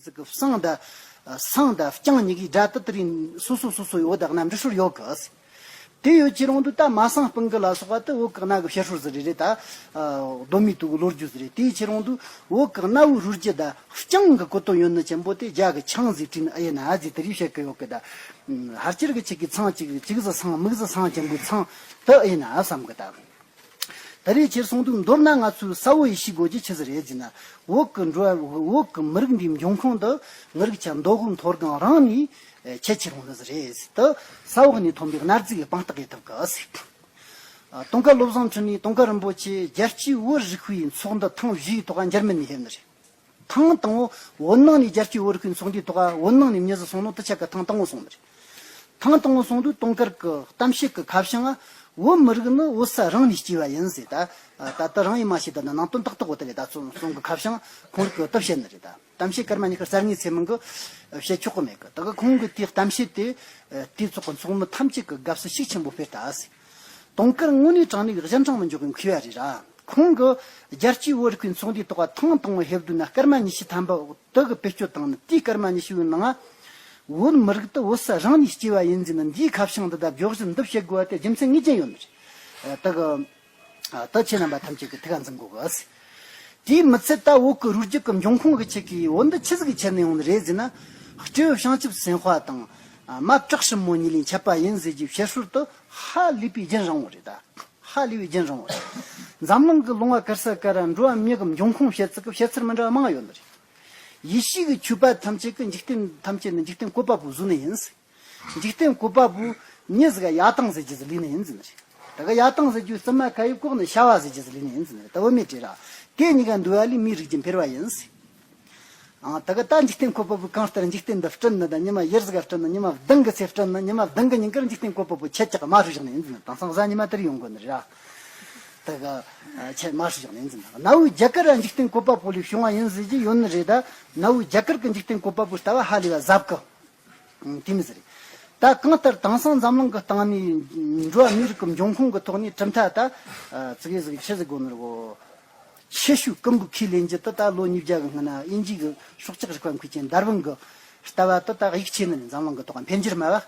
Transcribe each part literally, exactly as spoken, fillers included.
ཟིག་གི་བསང་དང་། བསང་དང་རྐྱང་གཉིས་ཀའི་སྒྲ་དེ་དེ་རིང་སོ་སོ་སོ་སོའི་འོད་དང་གནམ་འབྲི་སྲོལ་ཡོད་གི། དེ་ཡོད་ཀྱི་རུང་དུ་ད་མ་སང་སྤུན་གི་ལ་སོགས་པ་དེ་བོད་གི་གནའ་གི་བཤད་སྲོལ་ཟིག་རེད་རེད་ད། གདོད་མའི་དུས་གི་ལོ་རྒྱུས་ཟིག་རེད། དེའི་ཕྱིར་རུང་དུ་བོད་གི་གནའ་བོའི་རུས་རྒྱུད་ད་རྐྱང་གི་གོ་དོན་ཡོད་ནི་ཆེན་པོ་དེ་རྒྱ་གི་ཆང་ཟིག་བྲིས་ནི་ཨེ་ཡིན་ན་ཨ་ཟིག་དེ་རིགས་བཤད་གི་ཡོད་གི་ད། ཕལ་ཆེར་གི་ཆེད་ཀྱི་ཚང་གཅིག་གཅིག་ཟི་སང་མིག་ཟི་སང་ཆེན་པོའི་ཚང་དེ་ཨེ་ཡིན་ན་བསམ་གི་ད། ད་རེས་ཁྱེར་སོང་དུས་མདོར་ན་ང་ཚོའི་ས་བོ་ཡེ་ཤེས་སྒོ་རྒྱུ་ཆི་ཟིག་རེད་ཟེར་ན། བོད་ཀྱི་འགྲོ་བ་བོད་ཀྱི་མི་རིགས་འདིའི་འབྱུང་ཁུངས་དེ་མི་རིགས་ཆ་མདོ་དབུས་མཐོ་སྒང་རང་ནས་ཁྱད་ཆེ་རུང་ནི་ཟིག་རེད་ཟེར་དུ་ས་འོག་ནས་ཐོན་པའི་གནའ་རྫས་ཀྱི་དཔང་རྟགས་ཡེ་ཐུབ་གི་ཟེར། ཨ། ཏུང་དཀར་བློ་བཟང་འཕྲིན་ལས་ཏུང་དཀར་རིན་པོ་ཆེ་རྒྱལ་སྤྱིའི་བོད་རིག་པའི་ཚོགས་འདུ་ཐེངས་བཞིའི་ཐོག་འཇར་མན་ནས་ཕེབས་ནི་རེད། ཐེངས་དང་པོ་བོད་ནང་ནས་རྒྱལ་སྤྱིའི་བོད་རིག་པའི་ཚོགས་འདུའི་ཐོག་བོད་ནང་ནས་མྱི་ཟིག་སོང་ནོ་དེ་ཆ་ག་ཐེངས་དང་པོ་སོང་ནི་རེད། ཐེངས་དང་པོ་སོང་དུས་ཏུང་དཀར་གི་གཏམ་བཤད་ཀྱི་ཁ་བྱང་ང་བོད་མི་རིགས་ནི་བོད་ས་རང་ནས་སྐྱེས་པ་ཡིན་ཟེར་ད། ད་ལྟ་རང་ཡིན་མ་ཤེས་ད་ནི་ནང་དོན་ཏག་ཏག་བོ་དེ་རེད་ད་ཚོ་གསུང་གི་ཁ་བྱང་ཁོང་རིགས་ཀྱི་དེ་བཤད་ནི་རེད་ད། གཏམ་བཤད་སྐར་མ་ཉི་ཤུ་རྩ་གཉིས་ཚེ་མིན་གི་བཤད་ཆོག་གི་མེད་གི། ད་གི་ཁོང་གི་དེའི་གཏམ་བཤད་དེ་དུས་ཚོགས་ཀྱི་ཚོགས་མི་ཐམས་ཅད་ཀྱི་དགའ་བསུ་ཤུགས་ཆེན་པོ་སྤེལ་ད་ཟེར། ཏུང་དཀར་དངོས་གནས་དྲང་གནས་ཀྱི་གཞན་དྲང་མི་འཇོག་གི་མཁས་པ་རེད་ར། ཁོང་གིས་རྒྱལ་སྤྱིའི་བོད་རིག་པའི་ཚོགས་འདུའི་ཐོག་ཐེངས་དང་པོ་ཕེབས་དུས་ན་སྐར་མ་ཉི་ཤུ་ཐམ་པ་འོག་དེ་གི་བེད་སྤྱོད་བཏང་ནི། དེའི་སྐར་མ་ཉི་ཤུ་བའི་ནང་བོད་མི་རིགས་དེ་བོད་ས་རང་ནས་སྐྱེས་པ་ཡིན་ཟེར་ནི་འདིའི་ཁ་བྱང་འདི་དང་བརྗོད་གཞི་འདི་བཤད་དགོས་པ་དེ་རྒྱུ་མཚན་ངེས་ཅན་ཡོད་ནི་རེད། དེ་གི་ད་ཁྱེད་རྣམ་པ་ཐམས་ཅད་ཀྱི་ཐུགས་ཁ་འཛིན་དགོས་གི། དེའི་མི་ཚད་ད་བོད་ཀྱི་རུས་རྒྱུད་ཀྱི་འབྱུང་ཁུངས་ཀྱི་ཆེད་ཀྱི་བོད་འདི་ཆི་ཟིག་གི་ཆེད་ནས་ཡོང་ནི་རེད་ཟེར་ན། སྤྲེའུ་བྱང་ཆུབ་སེམས་དཔའ་དང་། མ་བྲག་སྲིན་མོ་གཉིས་ལས་མཆེད་པ་ཡིན་ཟེར་གྱི་བཤད་སྲོལ་དུ་ཧ་ལས་པའི་རྒྱུན་རིང་བོ་རེད་ད། ཧ་ལས་པའི་རྒྱུན་རིང་བོ་རེད། འཛམ་གླིང་གི་ལུང་བ་ག་ས་ག་ར་འགྲོ་བ་མྱི་གི་འབྱུང་ཁུངས་བཤད་ཚུལ་གི་བཤད་ཚུལ་མི་འདྲ་བ་མང་ཡོད་ནི་རེད། ཡེ་ཤུ་གི་ཆོས་པ་ཐམས་ཅད་ཀྱི་འཇིག་རྟེན་ཐམས་ཅད་ནི་འཇིག་རྟེན་བཀོད་པ་པོ་བཟོས་ནི་ཡིན། འཇིག་རྟེན་བཀོད་པ་པོ་མྱི་ཟིག་ག་ཡ་ཏང་ཟེར་རྒྱུ་ཟིག་ལས་ནི་ཡིན་ཟེར་ནི་རེད། ད་ག་ཡ་ཏང་ཟེར་རྒྱུ་རྩིབ་མ་ཁ་ཡི་ལྐོག་ནི་ཤ་བ་ཟེར་རྒྱུ་ཟིག་ལས་ནི་ཡིན་ཟེར་ནི་རེད། ད་བུད་མེད་བྲིས་ར། དེ་གཉིས་ཀ་འདུས་པ་ལས་མིའི་རིགས་རྒྱུད་འཕེལ་བ་ཡིན་ཟེར། ཨང་། ད་ག་ད་འཇིག་རྟེན་བཀོད་པ་པོ་གང་ལྟར་འཇིག་རྟེན་འདི་བསྐྲུན་ནི་ད་ཉི་མ་ཡར་ཟིག་ག་བསྐྲུན་ནི། ཉི་མ་བདུན་གི་ཚེ་བསྐྲུན་ནི། ཉི་མ་བདུན་གི་ཉིན་ཀར་འཇིག་རྟེན་བཀོད་པ་པོ་ཁྱེད་ཅག་གི་མ་ཧྲུ་བཞག་ནི་ཡིན་ཟེར་ནི། དེང་སང་གཟའ་ཉི་མ་དེར་ཡོང་དགོས་ནི་རེད་ར། ད་ག་ཁྱེད་མ་ཧྲུ་བཞག་ནི་ཡིན་ཟེར་ནི། གནའ་བོའི་རྒྱ་གར་ར་འཇིག་རྟེན་བཀོད་པ་པོ་ལས་བྱུང་བ་ཡིན་ཟེར་གྱི་ཡོད་ནི་རེད། ད་གནའ་བོའི་རྒྱ་གར་གི་འཇིག་རྟེན་བཀོད་པ་པོའི་ལྟ་བ་ཧ་ལས་པ་ཟབ་གི། ཨང་། དེ་མི་ཟེར། ད་གང་ལྟར་དེང་སང་འཛམ་གླིང་གི་སྟེང་ནས་འགྲོ་བ་མིའི་རིགས་ཀྱི་འབྱུང་ཁུངས་ཀྱི་ཐོག་ནས་གྲུབ་མཐའ་ད། ཨ། ཙི་གེ་ཟིག་ཆི་ཟིག་དགོས་ནི་རེད་གོ། ཆེ་ཤོས་ཀུན་པོ་ཁས་ལེན་རྒྱུ་དེ་ད་ལོ་ཉིས་བརྒྱ་གི་སྔོན་ན་དབྱིན་ཇི་གི་སྲོག་ཆགས་རིག་པ་མཁས་ཅན་དར་ཝིན་གི་ལྟ་བ་དེ་ད་ཡིད་ཆེས་ནི་རེད། འཛམ་གླིང་གི་ཐོག་འཕེལ་འགྱུར་སྨྲ་བ།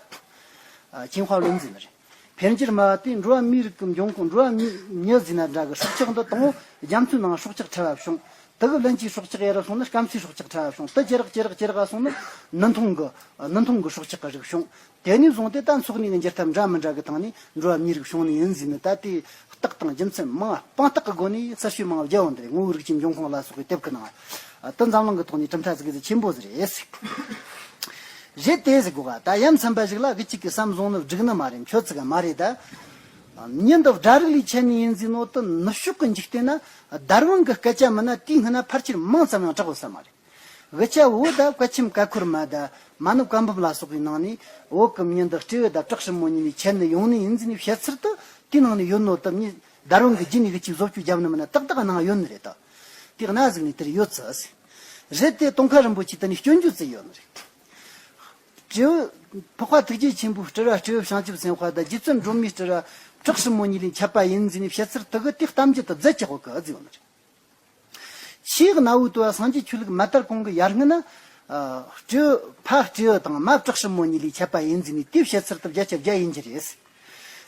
ཨ། 进化论ཟེར་ནི་རེད། འཕེལ་འགྱུར་སྨྲ་བ་དེས་འགྲོ་བ་མིའི་རིགས་ཀྱི་འབྱུང་ཁུངས། འགྲོ་བ་མི་མྱི་ཟེར་ན་འདྲ་གི་སྲོག་ཆགས་འདི་དང་པོ་རྒྱ་མཚོའི་ནང་སྲོག་ཆགས་ཕྲ་བ་བྱུང་། དེ་གི་ལན་གྱི་སྲོག་ཆགས་ཡར་སོང་ན་སྐམ་སའི་སྲོག་ཆགས་ཕྲ་བ་བྱུང་། དེ་ཇེ་རག་ཇེ་རག་ཇེ་རག་སོང་ན་ནུས་མཐོང་གི་ནུས་མཐོང་གི་སྲོག་ཆགས་ཀྱི་རིགས་བྱུང་། དེ་ནས་བཟུང་སྟེ་ད་འཚོ་གནས་ཀྱི་འགྱུར་ཐབས་འདྲ་མི་འདྲ་གི་སྟེང་ནས་འགྲོ་བ་མིའི་རིགས་བྱུང་ནི་ཡིན་ཟེར་ནི། ད་དེ་རྟགས་དང་རྒྱུ་མཚན་མང་བ་དཔང་རྟགས་ཀྱི་སྒོ་ནས་གསལ་བཤད་མང་བ་བརྒྱབ་ཡོང་དེ་རེད། ངོ་བོའི་རིགས་ཀྱི་འབྱུང་ཁུངས་ལ་སོགས་པའི་དེབ་ཀྱི་ནང་། ད་འཛམ་གླིང་གི་ཐོག་ནས་གྲུབ་མཐའ་ཟིག་གི་ཆེན་པོ་ཟིག་རེད། རེད་དེ་ཟེར་དགོས་ག། ད་ཡ་མཚན་པ་ཞིག་ལ་གི་གཅིག་གི་བསམ་བཟུང་ནི་འགྲིག་ནི་མ་རེད། མཆོད་ཚིག་ག་མ་རེད་ད། མྱི་འདི་སྒྲ་རིགས་ལས་ཆད་ནི་ཡིན་ཟེར་ནོ་དེ་ནུབ་ཕྱོགས་ཀྱི་འཇིག་རྟེན་ན་དར་ཝིན་གྱི་སྐད་ཆ་མིན་ན་དེའི་སྔོན་ན་ཕལ་ཆེར་མིང་ཙམ་ཡང་གྲགས་ཡོད་ས་མ་རེད། དབུ་ཅན་བོད་ད་བཀའ་ཆེམས་ཀ་ཁོལ་མ་ད་མ་ནུབ་བཀའ་འབུམ་ལ་སོགས་པའི་ནང་ནས་བོད་ཀྱི་མྱི་འདི་སྤྲེའུ་ད་བྲག་སྲིན་མོ་གཉིས་ནས་ཆད་ནི་ཡོང་ནི་ཡིན་ཟེར་ནས་བཤད་ཚུལ་དེ་དེའི་ནང་ནས་ཡོད་ནོ་དེ་མྱི་དར་ཝིན་གྱི་རྒྱུད་ནས་གི་ཅིག་བཟོ་བཅོས་བརྒྱབ་ནི་མིན་ན་ཏག་ཏག་ནང་ཡོད་ནི་རེད་ད། དེ་གནའ་ཟིག་ནས་དེར་ཡོད་ཚུལ་ཟེར། རེད་དེ་ཏུང་དཀར་རིན་པོ་ཆེ་དེ་ནས་སྐྱོན་བརྗོད་བྱས་ཡོད་ནི་རེད། སྤྲེའུ། འཕགས་པ་ཐུགས་རྗེ་ཆེན་པོའི་སྤྲུལ་བ་སྤྲེའུ་བྱང་ཆུབ་སེམས་དཔའ་དང་རྗེ་བཙུན་སྒྲོལ་མའི་སྤྲུལ་བ་བྲག་སྲིན་མོ་གཉིས་ལས་མཆེད་པ་ཡིན་ཟེར་ནས་བཤད་ཚུལ་དེ་གི་དེ་གཏམ་རྒྱུད་དེ་རྫད་ཀྱི་འོག་གི་ཨ་ཟེར་ཡོད་ནི་རེད། ཆེས་གནའ་བོའི་དུ་བ་སངས་རྒྱས་ཆོས་ལུགས་མ་དར་གོང་གི་ཡར་སྔོན་ན། ཨ། སྤྲེའུ། ཕ་སྤྲེའུ་དང་མ་བྲག་སྲིན་མོ་གཉིས་ལས་མཆེད་པ་ཡིན་ཟེར་ནས་དེ་བཤད་ཚུལ་དེ་བརྒྱ་ཆ་བརྒྱ་ཡིན་གྱི་རེད།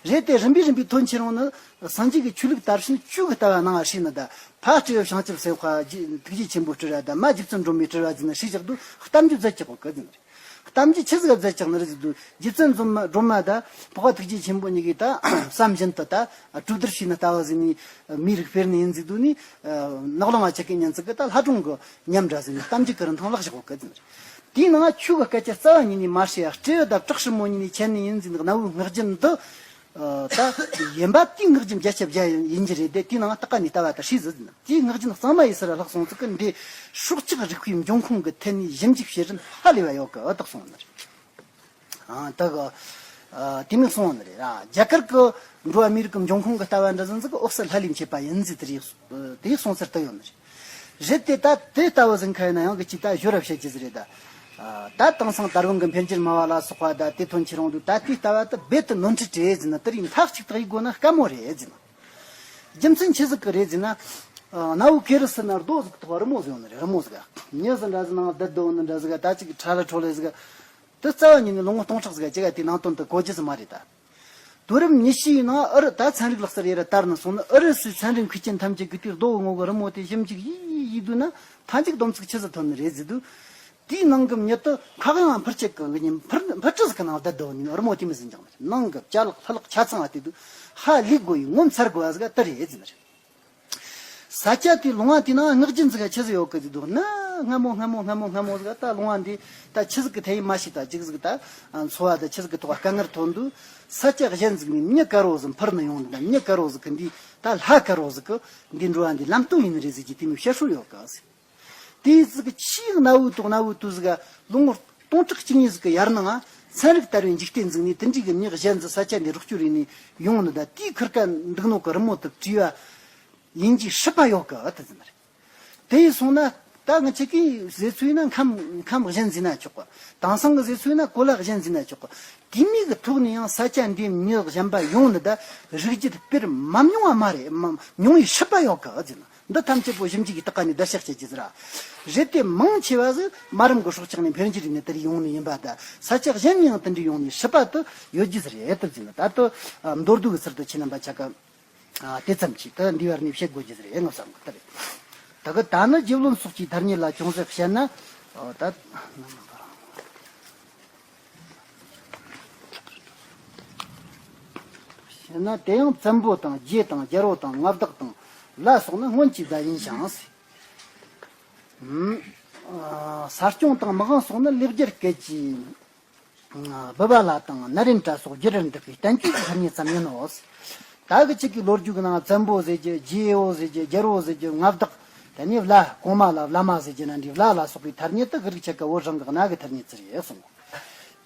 རེད་དེ་རིམ་པས་རིམ་པས་དོན་ཆེ་རུང་ནི་སངས་རྒྱས་ཀྱི་ཆོས་ལུགས་དར་ཕྱིན་བཅུ་གི་ལྟ་བ་ནང་ང་ཧྲིལ་ནི་ད་ཕ་སྤྲེའུ་བྱང་ཆུབ་སེམས་དཔའ་རྗེ་ཐུགས་རྗེ་ཆེན་པོའི་སྤྲུལ་བ་དང་མ་རྗེ་བཙུན་སྒྲོལ་མའི་སྤྲུལ་བ་ཟེར་ནི་ཧྲིལ་བཞག་དུས་གཏམ་རྒྱུད་རྫད་ཀྱི་འོག་གི་ཟེར་ནི་རེད། གཏམ་རྒྱུད་ཆི་ཟིག་ག་རྫད་ཀྱི་ནི་རེད་ཟེར་དུས་རྗེ་བཙུན་སྒྲོལ་མ་སྒྲོལ་མ་དང་འཕགས་པ་ཐུགས་རྗེ་ཆེན་པོ་གཉིས་ཀྱིས་ད་བསམ་བཞིན་དུ་ད་གྲོས་བསྡུར་བྱས་ནི་ལྟ་བུ་ཟེར་ནི་མིའི་རིགས་སྤེལ་ནི་ཡིན་ཟེར་དུས་ནི་ནག་ལུང་བ་ཆེ་གེ་ཉིན་ཙིག་གི་ད་ལྷ་སྒྲུང་གི་ཉམས་འདྲ་ཟེར་ནི་གཏམ་རྒྱུད་ཀྱི་རིན་ཐང་བརླག་བཞག་གོ་གི་ཟེར་ནི་རེད། དེའི་ནང་ཆོས་ཀྱི་སྐད་ཆ་རྩ་བ་ཉིད་ནས་མ་བཤད་ཡ་སྤྲེའུ་དང་བྲག་སྲིན་མོ་གཉིས་ནས་ཆད་ནི་ཡིན་ཟེར་ནི་གནའ་བོའི་ངག་རྒྱུན་འདི། ཨ། ད་ཡིན་པ་དེའི་ངག་རྒྱུན་བརྒྱ་ཆ་བརྒྱ་ཡིན་གྱི་རེད་དེ། དེའི་ནང་ལྟ་ག་ནས་ལྟ་བ་ད་ཧྲིལ་ཟིག་ཟེར་ན་དེའི་ངག་རྒྱུན་གཙང་མ་ཡི་སར་བརླག་སོང་ཚིག་གི་འདི་སྲོག་ཆགས་རིག་པའི་འབྱུང་ཁུངས་ཀྱི་ཐད་ནས་ཞིབ་འཇུག་བྱེད་རིན་ཧ་ལས་པ་ཡོད་གི་ཨ་བཏགས་སོང་ནི་རེད། ཨ། ད་གི། ཨ། དེ་མིན་སོང་ནི་རེད་ར། རྒྱ་གར་གི་འགྲོ་བ་མིའི་རིགས་ཀྱི་འབྱུང་ཁུངས་ཀྱི་ལྟ་བ་འདྲ་ཟིག་ཟིག་གི་འོག་ས་ལྷ་ལས་མཆེད་པ་ཡིན་ཟེར་དེ་རིགས་དེ་རིགས་སོང་ཚར་ད་ཡོད་ནི་རེད། རེད་དེ་ད་དེ་ལྟ་བུ་ཟིན་ཁ་ཡིན་ན་ཡང་གི་ཅིག་ད་ཞོར་ར་བཤད་རྒྱུ་ཟིག་རེད་ད། ཨ། ད་དེང་སང་དར་ཝིན་གི་འཕེལ་འགྱུར་སྨྲ་བ་ལ་སོགས་པ་ད་དེ་ཐོན་ཆེ་རུང་དུས་ད་དེའི་ལྟ་བ་ད་རྦད་དེ་ནོར་འཁྲུལ་རེད་ཟེར་ན་དེ་རིགས་མཐའ་གཅིག་ཏུ་ཡིག་དགོས་ན་དཀའ་མོ་རེད་ཟེར་ན། རྒྱུ་མཚན་ཆི་ཟིག་གི་རེད་ཟེར་ན། གནའ་བོའི་སྐད་རིགས་ཟེར་ན་རྡོ་ཟིག་ཐོག་རི་མོ་ཟིག་ཡོད་ནི་རེད། རི་མོ་ཟིག་མྱི་ཟིག་འདྲ་ཟིག་ནང་བསྡད་སྡོད་ནི་འདྲ་ཟིག་ད་ཅིག་ཁྲ་ལ་ཁྲོ་ལ་ཟིག་དེ་རྩ་བ་ཉིད་ནས་ལོ་ངོ་སྟོང་ཕྲག་ཟིག་ཅིག་ག་དེའི་ནང་དོན་དེ་གོ་རྒྱུ་ཟིག་མ་རེད་ད། དུས་རབས་ཉི་ཤུའི་ནང་ཨུ་རུ་ད་ཚན་རིག་ལག་རྩལ་ཡར་དར་ནས་སོང་ནི་ཨུ་རུ་སུའི་ཚན་རིག་མཁས་ཅན་ཐམས་ཅད་ཀྱིས་དེའི་རྡོ་བོ་ངོ་བོའི་རི་མོ་དེ་ཞིབ་འཇུག་ཡིས་ཡིས་དུས་ན་མཐའ་མཇུག་སྡོམ་ཚིག་ཆི་ཟིག་ཐོན་ནི་རེད་ཟེར་དུས། དེའི་ནང་གི་མྱི་དེ་ཁ་གཡང་འཕུར་ཆེ་གི་ངི་ཉིན་འཕུར་འཕུར་གྲུ་ཟིག་གི་ནང་བསྡད་སྡོད་ནི་རི་མོ་དེ་མི་ཟིན་ཀྱང་མེད། ནང་གི་ཅ་ལག་ལྷ་ལག་ཆ་ཚང་བ་དེ་དུས་ཧ་ལས་དགོས་ཡི་ངོ་མཚར་དགོས་བ་ཟིག་དེ་རེད་ཟེར་ནི་རེད། ས་ཆ་དེའི་ལུང་བ་དེའི་ནང་སྔགས་རྒྱུན་ཟིག་ག་ཆི་ཟིག་ཡོད་གི་ཟིག་འདུག་ན། སྔ་མོ་སྔ་མོ་སྔ་མོ་སྔ་མོ་ཟིག་ད་ལུང་བ་འདི་ད་ཆི་ཟིག་གི་ཐད་ཡིན་མ་ཤེས། ད་ཅིག་ཟིག་ད་འཚོ་བ་ད་ཆི་ཟིག་གི་ཐོག་དཀའ་ངལ་ཐོན་དུས་ས་ཆ་གཞན་ཟིག་ནས་མྱི་དཀར་བོ་ཟིག་འཕུར་ནས་ཡོང་ནི་ད། མྱི་དཀར་བོ་ཟིག་གི་འདི་ད་ལྷ་དཀར་བོ་ཟིག་གི་འདི་འགྲོ་བ་འདི་ལམ་སྟོན་ཡིན་ནི་རེད་ཟེར་གྱི་དེ་མོའི་བཤད་སྲོལ་ཡོད་གི་ཟིག་དེའི་ཟིག་ཆེས་གནའ་བོའི་དུས་གནའ་བོའི་དུས་ཟིག་ལོ་ངོ་སྟོང་ཕྲག་གཅིག་གཉིས་ཟིག་གི་ཡར་ནང་ཚན་རིག་དར་བའི་འཇིག་རྟེན་ཟིག་ནས་དེ་འདྲའི་གི་མྱི་གཞན་ཟིག་ས་ཆ་འདི་རོགས་སྐྱོར་ཡིན་ནས་ཡོང་ནི་ད། དེའི་ཁུར་ཀ་འདུག་ནོ་གི་རི་མོ་དེ་བྲིས་པ་ཡིན་གྱི་སྲིད་པ་ཡོད་གི་ཨ་དེ་ཟིན་རེད། དེ་ཡིན་སོང་ན་ད་ང་ཆེ་གི་ཟེར་ཚུལ་ཡིན་ན་ཁམས་ཁམས་གཞན་ཟིན་ན་ཆོག་གི། དེང་སང་གི་ཟེར་ཚུལ་ཡིན་ན་གོ་ལ་གཞན་ཟིན་ན་ཆོག་གི། དེ་མིག་གི་ཐོག་ནས་ཡང་ས་ཆ་འདིའི་མྱི་གཞན་པ་ཡོང་ནི་ད་རིག་རྒྱུད་སྤེལ་མ་མྱོང་བ་མ་རེད། མ་མྱོང་བའི་སྲིད་པ་ཡོད་གི་ཨ་ཟིན། འདི་ཐམས་ཅད་པོ་ཞིབ་འཇུག་གི་སྟེགས་ཀ་ནས་བརྡར་ཤ་བཅད་ཀྱི་ཟེར་ར། རེད་དེ་མང་ཆེ་བ་ཟིག་དམའ་རིམ་གི་སྲོག་ཆགས་ནས་འཕེལ་འགྱུར་ཡིན་ནི་དེར་ཡོང་ནི་ཡིན་པ་ད། ས་ཆ་གཞན་ནས་ཡང་དེ་འདྲ་ཡོང་ནི་སྲིད་པ་དུ་ཡོད་རྒྱུ་ཟིག་རེད་དུ་ཟིན། ད་དུ་མདོར་བསྡུས་ཀྱི་ཚུལ་དུ་ཁྱེད་རྣམ་པ་ཆ་ག་ཨ་དེ་ཙམ་གྱིས་ད་འདི་བར་ནས་བཤད་དགོས་རྒྱུ་ཟིག་རེད་ངོ་བསམ་གི་ད་རེད། ད་གི་ད་ནི་རྒྱུ་བློན་སོགས་ཀྱི་ཐ་སྙད་ལ་ཅུང་ཟད་བཤད་ན། ཨོ་ད་བཤད་ན་དེ་ཡང་བཙན་པོ་དང་རྗེ་དང་རྒྱལ་པོ་དང་མངའ་བདག་དང་ལ་སོགས་ནི་སྔོན་གྱི་བརྡ་ཡིན་ཞིང་། ཨ་ས་སྐྱོང་དང་མི་དབང་སོགས་ནི་ལེགས་སྦྱར་སྐད་ཀྱི། བུ་བ་ལ་དང་ན་རེན་དྲ་སོགས་རྒྱུ་རུ་འདུག་པའི་བསྟན་བཅོས་ཀྱི་ཐ་སྙད་ཙམ་ཡིན་ནོ། ད་གི་ཅིག་གི་ལོ་རྒྱུས་ཀྱི་ནང་བཙན་པོ་ཟེར་རྒྱུ་རྗེ་བོ་ཟེར་རྒྱུ་རྒྱལ་པོ་ཟེར་རྒྱུ་མངའ་བདག་དེ་ནས་བླ་གོང་མ་ལ་བླ་མ་ཟེར་རྒྱུ་ན་འདྲའི་བླ་ལ་སོགས་པའི་ཐ་སྙད་དུ་གི་རིགས་ཆད་ཀ་བོད་རང་གི་གནའ་གི་ཐ་སྙད་ཚུལ་རེད་གསུངས།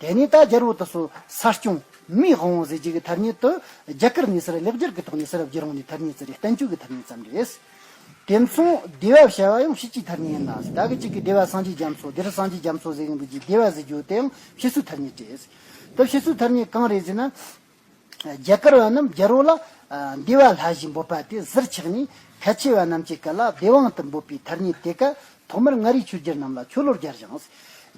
དེ་ནས་ད་རྒྱལ་པོ་དེ་ཚོ་ས་སྐྱོང་མིའི་དབང་བོ་ཟེར་རྒྱུ་གི་ཐ་སྙད་དུ་རྒྱ་གར་ནས་སར་ལེགས་སྦྱར་གི་ཐོག་ནས་སར་བསྒྱུར་འོང་ནས་ཐ་སྙད་ཚུལ་རེད། བསྟན་བཅོས་ཀྱི་ཐ་སྙད་ཙམ་རེད། དེ་མཚུངས་སྡེ་པ་བྱ་བ་ཡང་ཕྱིས་ཀྱི་ཐ་སྙད་ཡིན་ལ། ད་གི་ཅིག་གི་སྡེ་པ་སངས་རྒྱས་རྒྱ་མཚོ་སྡེ་རུ་སངས་རྒྱས་རྒྱ་མཚོ་ཟེར་གི་འདུག་གི་སྡེ་པ་ཟེར་རྒྱུ་དེ་ཡང་ཕྱིས་སུ་ཐ་སྙད་རེད། ད་ཕྱིས་སུ་ཐ་སྙད་གང་རེད་ཟེར་ན། རྒྱ་གར་བ་རྣམས་རྒྱལ་པོ་ལ་སྡེ་པ་ལྷ་ཞེས་འབོད་པ་དེ་ཟུར་ཆག་ནས་ཁ་ཆེ་བ་རྣམས་ཀྱི་སྐད་ལ་སྡེ་དབང་དུ་འབོད་པའི་ཐ་སྙད་དེ་ཀ་ཐོག་མར་མངའ་རིས་ཆོས་རྒྱལ་རྣམས་ལ་ཆོ་ལོ་སྦྱར་ཞིང་།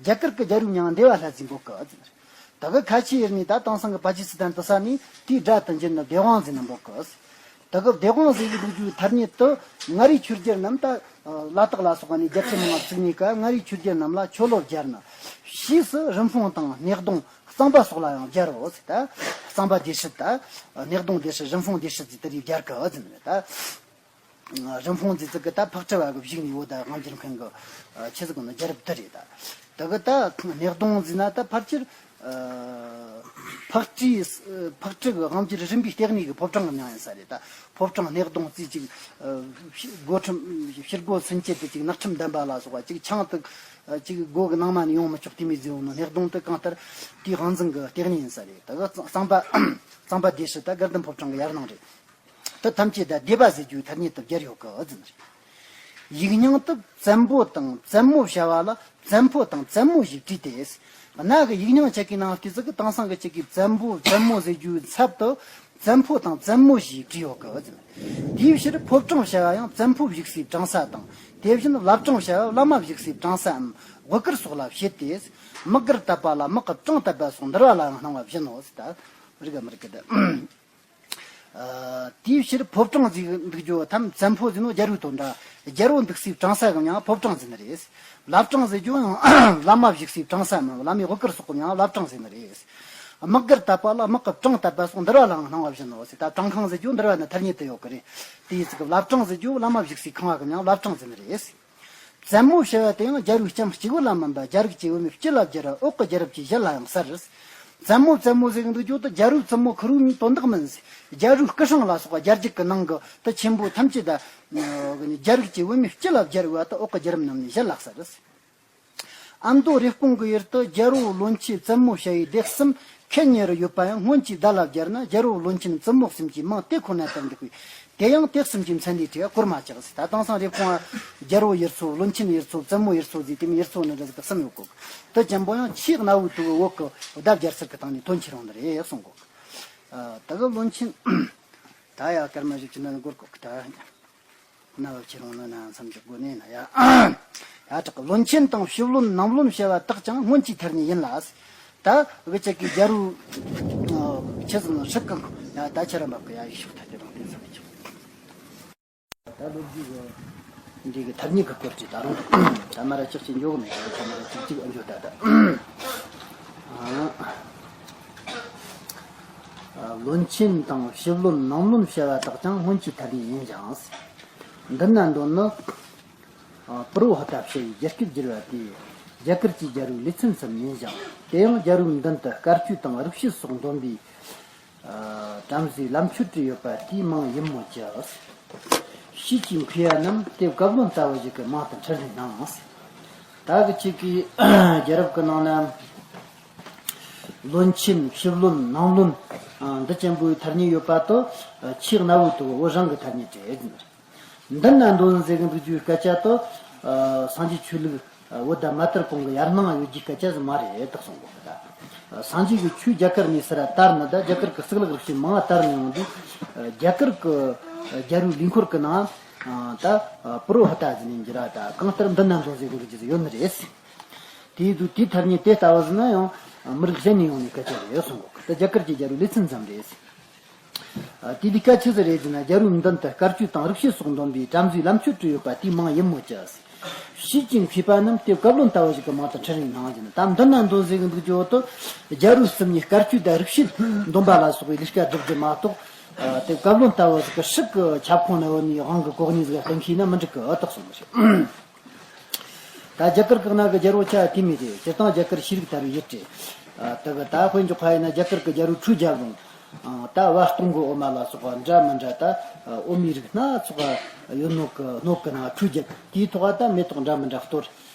རྒྱ་གར་གྱི་རྒྱལ་པོའི་མྱིང་སྡེ་པ་ལྷ་ཟེར་འབོད་གི་ཟེར། ད་གི་ཁ་ཆེ་ཡེར་ནས་ད་དེང་སང་གི་པ་ཀི་སི་ཐན་དུ་ས་ནས་དེའི་སྒྲ་དུ་འགྱུར་ནི་སྡེ་དབང་ཟེར་ནས་འབོད་གི། ད་གི་སྡེ་དབང་ཟེར་གི་འདུག་རྒྱུའི་ཐ་སྙད་དུ་མངའ་རིས་ཆོས་རྒྱལ་རྣམས་ད་ལ་དྭགས་ལ་སོགས་པ་ནས་རྒྱལ་ཁྲིམས་མང་བ་བཙུགས་ནས་ཀ་མངའ་རིས་ཆོས་རྒྱལ་རྣམས་ལ་ཆོ་ལོ་སྦྱར་ནི། ཕྱིས་སུ་རིན་སྤུངས་དང་སྣེ་གདོང་གཙང་པ་སོགས་ལ་ཡང་སྦྱར་རོ་ཟེར། ད་གཙང་པ་སྡེ་སྲིད་ད་སྣེ་གདོང་སྡེ་སྲིད་རིན་སྤུངས་སྡེ་སྲིད་ཟེར་དེ་རིགས་སྦྱར་གི་ཟེར་ནས་ད། རིན་སྤུངས་འདི་ཚོ་གི་ད་ཕག་གྲུ་བ་གི་བཞུགས་ནས་ཡོད་ད་དབང་སྒྱུར་མཁན་གི་ཆི་ཟིག་གི་ནི་རྒྱལ་རབས་འདི་རེད་ད། ད་གི་ད་སྣེ་གདོང་ཟེར་ན་ད་ཕལ་ཆེར་ཕག་གྲུའི་ཕག་གྲུ་གི་དབང་སྒྱུར་རིམ་པའི་སྟེགས་གནས་གི་ཕོ་བྲང་གི་མྱིང་ཡིན་ས་རེད་ད། ཕོ་བྲང་སྣེ་གདོང་རྩིས་ཅིག་སྒོ་ཁྲིམས་ཕྱི་སྒོ་ཚུན་ཆད་དུ་ཅིག་ནག་ཁྲིམས་ལྡན་པ་ལ་སོགས་པ་ཅིག་ཆང་དུ་ཅིག་སྒོ་གི་ནང་མ་ནས་ཡོང་མི་ཆོག་དེ་མོ་ཟེར་ཡོང་ནི་སྣེ་གདོང་དུ་གང་ལྟར་དེའི་དབང་འཛིན་གི་སྟེགས་གནས་ཡིན་ས་རེད། ད་གི་གཙང་པ་གཙང་པ་སྡེ་སྲིད་ད་དགའ་ལྡན་ཕོ་བྲང་གི་ཡར་ནང་རེད། དེ་ཐམས་ཅད་ད་སྡེ་པ་ཟེར་རྒྱུའི་ཐ་སྙད་དུ་སྦྱར་ཡོད་གི་ཨ་ཙི་ནི། ཡིག་རྙིང་དུ་བཙན་པོ་དང་བཙན་མོ་བྱ་བ་ལ་བཙན་ཕོ་དང་བཙན་མོ་ཞེས་བྲིས་ཏེ། གནའ་གི་ཡིག་རྙིང་ཆ་གི་ནང་བལྟས་ཚེ་གི་དེང་སང་གི་ཆ་གི་བཙན་པོ་བཙན་མོ་ཟེར་རྒྱུའི་ཚབ་ཏུ་བཙན་ཕོ་དང་བཙན་མོ་ཞེས་བྲིས་ཡོད་གི་ཨ་ཙི་ནི། དེའི་ཕྱིར་ཕོ་བྲང་བྱ་བ་ཡང་བཙན་ཕོ་བཞུགས་སའི་བྲང་ས་དང་དེ་བཞིན་བླ་བྲང་བྱ་བ་བླ་མ་བཞུགས་སའི་བྲང་སའམ་དབུ་གུར་སོགས་ལ་བྱེད་དེ། དམག་སྒར་དད་པ་ལ་དམག་གི་བྲང་དད་པ་སོགས་འདུལ་བ་ལའང་སྣང་བ་བཞིན་ནོ་ཟེར། ད་རིག་ག་མི་རིག་གི་ད། ཨ་དེའི་ཕྱིར་ཕོ་བྲང་ཟེར་འདུག་རྒྱུ་ཐམ་བཙན་ཕོ་ཟེར་ནོ་རྒྱལ་པོའི་དོན་འདྲ། རྒྱལ་པོ་འདུག་སའི་བྲང་ས་གི་མྱིང་ཕོ་བྲང་ཟེར་ནི་རེད། བླ་བྲང་ཟེར་རྒྱུ་ཡང་བླ་མ་བཞུགས་སའི་བྲང་ས་མིན་བླ་མའི་དབུ་གུར་སོགས་གི་མྱིང་བླ་བྲང་ཟེར་ནི་རེད། དམག་སྒར་དད་པ་ལ་དམག་གི་བྲང་དད་པ་སོགས་འདུལ་བ་ལའང་སྣང་བ་བཞིན་ནོ་ཟེར། ད་བྲང་ཁང་ཟེར་རྒྱུ་འདུལ་བ་ནི་ཐ་སྙད་དུ་ཡོད་གི་རེད། དེའི་ཚིག་གི་བླ་བྲང་ཟེར་རྒྱུ་བླ་མ་བཞུགས་སའི་ཁང་བ་གི་མྱིང་བླ་བྲང་ཟེར་ནི་རེད། བཙན་མོ་བྱ་བ་དེ་ཡང་རྒྱལ་པོའི་ལྕམ་གཅིག་པུ་ལ་མིན་པ་རྒྱ་རིགས་ཀྱི་བུད་མེད་སྤྱི་ལ་སྦྱར་བ་འོག་གི་རྒྱལ་རབས་ཀྱི་གཞི་ལ་ཡང་གསལ། བཙན་མོ་བཙན་མོ་ཟེར་གི་འདུག་རྒྱུ་དེ་རྒྱལ་པོའི་བཙུན་མོ་ཁེར་བོའི་མིང་དོན་དག་མིན། རྒྱལ་པོའི་སྐུ་སྲུང་ལ་སོགས་པ་རྒྱལ་རྒྱུད་ཀྱི་ནང་གི་དེ་ཆེན་པོ་ཐམས་ཅད་ད་རྒྱལ་རིགས་ཀྱི་བུད་མེད་སྤྱི་ལ་སྦྱར་བ་དེ་འོག་གི་རྒྱལ་རབས་རྣམས་ནས་གཞི་ལ་གསལ། ཨ་མདོ་རེབ་གོང་གི་ཡུལ་དུ་རྒྱལ་པོ་བློན་ཆེན་བཙུན་མོ་བྱ་བའི་སྡེ་གསུམ་ཁེད་གཉིས་རུ་ཡོད་པ་ཡང་སྔོན་གྱི་བརྡ་ལ་སྦྱར་ན་རྒྱལ་པོ་བློན་ཆེན་བཙུན་མོ་གསུམ་གྱི་མིང་དེ་ཁོ་ན་ལྟར་འདུག་པས། དེ་ཡང་དེ་གསུམ་གྱི་མཚན་ལས་བྲིས་པ་གོར་མ་ཆགས་ཟེར། ད་དེང་སང་རེབ་གོང་བ་རྒྱལ་པོ་ཡུལ་ཚོ་བློན་ཆེན་ཡུལ་ཚོ་བཙུན་མོ་ཡུལ་ཚོ་ཟེར་དེ་མིན་ཡུལ་ཚོ་ནི་འདྲ་ཟིག་གསུམ་ཡོད་གོ། དེ་ཅན་པོ་ཡང་ཆེས་གནའ་བོའི་དུ་བོ་བོད་ཀྱི་བརྡ་སྦྱར་ཚུལ་གྱི་སྟེང་ནས་དོན་ཆེ་རུང་ནི་རེད་གསུང་གོ། ད་གི་བློན་ཆེན་ད་ཡ་སྐར་མ་བཞི་བཅུ་ན་འགོར་གོ་གི་ད། ན་བབ་ཆེ་རུང་ནོ་ན་མཚམས་ཀྱི་སྒོ་ནས་ན་ཡ། ཡ་དྲག་གི་བློན་ཆེན་དང་ཕྱི་བློན་ནང་བློན་བྱ་བ་དག་ཀྱང་སྔོན་གྱི་མཐར་ནི་ཡིན་ལ། ད་བུ་ཅག་གི་རྒྱལ་རུ་ཆེ་ཟིན་ཧྲིག་གང་ཡ་ད་ཆ་ར་འབབ་གི་ཡ་ཡི་ཤོག་ཐ་དེ་དང་དེ་ཚོ་གི་ཆོག་ད་ལོ་རྒྱུས་གི་འདི་གི་ཐ་སྙད་གི་སྐོར་གྱི་ད་རུང་ད་མ་ར་ཅག་ཅིག་འཇོག་གི་མེད་ད་ཆ་མ་ར་ཅིག་ཅིག་ཨ་འཇོག་ད་ད། བློན་ཆེན་དང་ཕྱི་བློན་ནང་བློན་བྱ་བ་དག་ཀྱང་སྔོན་གྱི་མཐར་ནི་ཡིན་ཀྱང་། མདུན་ན་འདོན་ནི། པུ་རོ་ཧི་ཏ་ཞེས་པའི་རྒྱ་སྐད་བསྒྱུར་བ་དེ་རྒྱ་གར་གྱི་རྒྱལ་པོའི་ལེ་ཚན་ཙམ་ཡིན་ཀྱང་དེ་ཡང་རྒྱལ་པོའི་མདུན་དུ་དཀར་ཆུ་དང་རིག་བྱེད་སོགས་འདོན་པའི་བྲམ་ཟེའི་ལམ་མཆོད་བྲིས་ཡོད་པ་དེའི་མིང་ཡིན་མོད་ཀྱི། ཕྱིས་ཀྱི་མཁས་པ་རྣམས་དེ་བཀའ་བློན་ལྟ་བུ་ཞིག་གི་མིང་དུ་འཁྲུལ་ནས་སྣང་། ད་གི་ཅིག་གི་རྒྱལ་རབས་ཀྱི་ནང་ན་བློན་ཆེན་ཕྱི་བློན་ནང་བློན་འདི་ཅན་པོའི་ཐ་སྙད་ཡོད་པ་དུ་ཆེས་གནའ་བོའི་དུ་བོད་རང་གི་ཐ་སྙད་རེད། མདུན་ན་འདོན་ཟེར་གི་འདུག་རྒྱུའི་སྐད་ཆ་དུ། སངས་རྒྱས་ཆོས་ལུགས་བོད་ད་མ་དར་གོང་གི་ཡར་སྣང་ཡོད་རྒྱུའི་སྐད་ཆ་ཟིག་མ་རེད་དག་གསུང་གོ་ད། སངས་རྒྱས་ཀྱི་ཆོས་རྒྱ་གར་ནས་སར་དར་ནི་ད་རྒྱ་གར་གྱི་གཙུག་ལག་རིག་བྱེད་མང་བ་དར་ནས་ཡོང་དུས། རྒྱ་གར་གྱི་རྒྱལ་པོའི་ལུས་འཁོར་གྱི་ནང་ད་པུ་རོ་ཧི་ཏ་ཟེར་ནས་འགྱུར་བ་ད་གང་ལྟར་མདུན་ན་འདོན་ཟེར་གི་འདུག་རྒྱུ་ཟིག་ཡོད་ནི་རེད། དེའི་དུས་དེའི་ཐ་སྙད་དེ་ལྟ་བུ་ཟིན་ན་ཡང་མི་རིགས་གཞན་ནས་ཡོང་ནས་སྐད་ཆ་རེད་གསུང་གོ་ད་རྒྱ་གར་གྱི་རྒྱལ་པོའི་ལེ་ཚན་ཙམ་རེད། དེ་ལས་ཀ་ཆི་ཟིག་རེད་ཟེར་ན་རྒྱལ་པོའི་མདུན་དུ་དཀར་ཆུ་དང་རིག་བྱེད་སོགས་འདོན་པའི་བྲམ་ཟེའི་ལམ་མཆོད་བྲིས་ཡོད་པ་དེའི་མིང་ཡིན་མོད་ཀྱི། ཕྱིས་ཀྱི་མཁས་པ་རྣམས་དེ་བཀའ་བློན་ལྟ་བུ་ཞིག་གི་མིང་དུ་འཁྲུལ་རིང་སྣང་ཟིན་ད་མདུན་ན་འདོན་ཟེར་གི་འདུག་ཀྱི་འོ་དུ། རྒྱལ་པོའི་སེམས་ནས་དཀར་ཆུ་དང་རིག་བྱེད་འདོན་པ་ལ་སོགས་པའི་ལས་ཀ་སྒྲུབ་རྒྱུ་མ་གཏོགས། དེ་བཀའ་བློན་ལྟ་བུ་ཞིག་གི་ཧྲིག་གི་ཁྱབ་ཁོངས་ན་ཡོད་ནི་དབང་གི་གོ་གནས་ཟིག་གཏན་འཁེལ་ན་མི་འགྲིག་གི་ཨ་དག་གསུངས་པ་རེད། ད་རྒྱ་གར་ཁག་ན་གི་རྒྱལ་པོ་ཆ་དེ་མི་རེད། སྤྱིར་བཏང་རྒྱ་གར་ཤེས་རིག་དར་བའི་ཡུལ་རེད། ད་གི་ད་དཔེ་འཇོག་པ་ཡིན་ན་རྒྱ་གར་གི་རྒྱལ་པོ་ཁྲུའུ་རྒྱལ་པོ། ད་བ་སྟོང་གི་འོ་མ་ལ་སོགས་པ་འདྲ་མི་འདྲ་ད་འོ་མའི་རིགས་སྣ་ཚོགས་ཡོད་ནོ་གི་སྣོད་ཀྱི་ནང་ཁྲུས་རྒྱབ་དེའི་ཐོག་ད་མེ་ཏོག་འདྲ་མི་འདྲ་གཏོར།